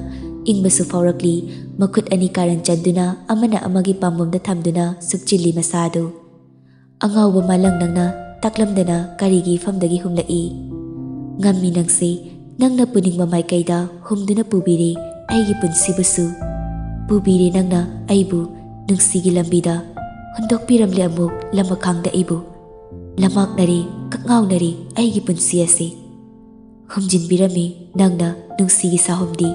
ꯏꯪꯕꯁꯨ ꯐꯥꯎꯔꯛꯂꯤ꯫ ꯃꯈꯨꯠ ꯑꯅꯤ ꯀꯥꯔꯟ ꯆꯟꯗꯨꯅ ꯑꯃꯅ ꯑꯃꯒꯤ ꯄꯥꯝꯕꯣꯝꯗ ꯊꯝꯗꯨꯅ ꯁꯨꯞꯆꯤꯜꯂꯤ ꯃꯁꯥꯗꯨ꯫ ꯑꯉꯥꯎꯕ ꯃꯥꯂꯪ ꯅꯪꯅ ꯇꯥꯛꯂꯝꯗꯅ ꯀꯔꯤꯒꯤ ꯏꯐꯝꯗꯒꯤ ꯍꯨꯝꯂꯛꯏ? ꯉꯝꯃꯤ ꯅꯪꯁꯦ, ꯅꯪꯅ ꯄꯨꯅꯤꯡꯕ ꯃꯥꯏꯀꯩꯗ ꯍꯨꯝꯗꯨꯅ ꯄꯨꯕꯤꯔꯦ ꯑꯩꯒꯤ ꯄꯨꯟꯁꯤꯕꯨꯁꯨ꯫ ꯄꯨꯕꯤꯔꯦ ꯅꯪꯅ ꯑꯩꯕꯨ ꯅꯨꯡꯁꯤꯒꯤ ꯂꯝꯕꯤꯗ, ꯍꯨꯟꯗꯣꯛꯄꯤꯔꯝꯂꯦ ꯑꯃꯨꯛ ꯂꯃꯈꯥꯡꯗ ꯑꯩꯕꯨ꯫ ꯂꯃꯥꯛꯅꯔꯤ, ꯀꯛꯉꯥꯎꯅꯔꯤ ꯑꯩꯒꯤ ꯄꯨꯟꯁꯤ ꯑꯁꯤ꯫ ꯍꯨꯝꯖꯤꯟꯕꯤꯔꯝꯃꯤ ꯅꯪꯅ ꯅꯨꯡꯁꯤꯒꯤ ꯁꯥꯍꯨꯝꯗꯤ꯫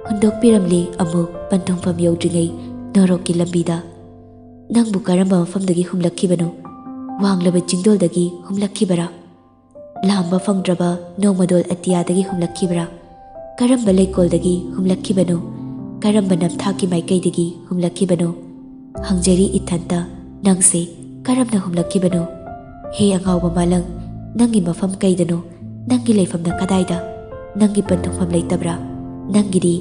ꯍꯨꯟꯗꯣꯛꯄꯤꯔꯝꯂꯦ ꯑꯃꯨꯛ ꯄꯟꯊꯨꯡꯐꯝ ꯌꯧꯗ꯭ꯔꯤꯉꯩ ꯅꯣꯔꯣꯛꯀꯤ ꯂꯝꯕꯤꯗ꯫ ꯅꯪꯕꯨ ꯀꯔꯝꯕ ꯃꯐꯝꯗꯒꯤ ꯍꯨꯝꯂꯛꯈꯤꯕꯅꯣ? ꯋꯥꯡꯂꯕ ꯆꯤꯡꯗꯣꯜꯗꯒꯤ ꯍꯨꯝꯂꯛꯈꯤꯕꯔꯥ? ꯂꯥꯝꯕ ꯐꯪꯗ꯭ꯔꯕ ꯅꯣꯡꯃꯗꯣꯜ ꯑꯇꯤꯌꯥꯗꯒꯤ ꯍꯨꯝꯂꯛꯈꯤꯕ꯭ꯔꯥ? ꯀꯔꯝꯕ ꯂꯩꯀꯣꯜꯗꯒꯤ ꯍꯨꯝꯂꯛꯈꯤꯕꯅꯣ? ꯀꯔꯝꯕ ꯅꯝꯊꯥꯛꯀꯤ ꯃꯥꯏꯀꯩꯗꯒꯤ ꯍꯨꯝꯂꯛꯈꯤꯕꯅꯣ? ꯍꯪꯖꯔꯤ ꯏꯊꯟꯇ, ꯅꯪꯁꯦ ꯀꯔꯝꯅ ꯍꯨꯝꯂꯛꯈꯤꯕꯅꯣ? ꯍꯦ ꯑꯉꯥꯎꯕ ꯃꯥꯂꯪ, ꯅꯪꯒꯤ ꯃꯐꯝ ꯀꯩꯗꯅꯣ? ꯅꯪꯒꯤ ꯂꯩꯐꯝꯅ ꯀꯗꯥꯏꯗ? ꯅꯪꯒꯤ ꯄꯟꯊꯨꯡꯐꯝ ꯂꯩꯇꯕ꯭ꯔꯥ? ꯅꯪꯒꯤꯗꯤ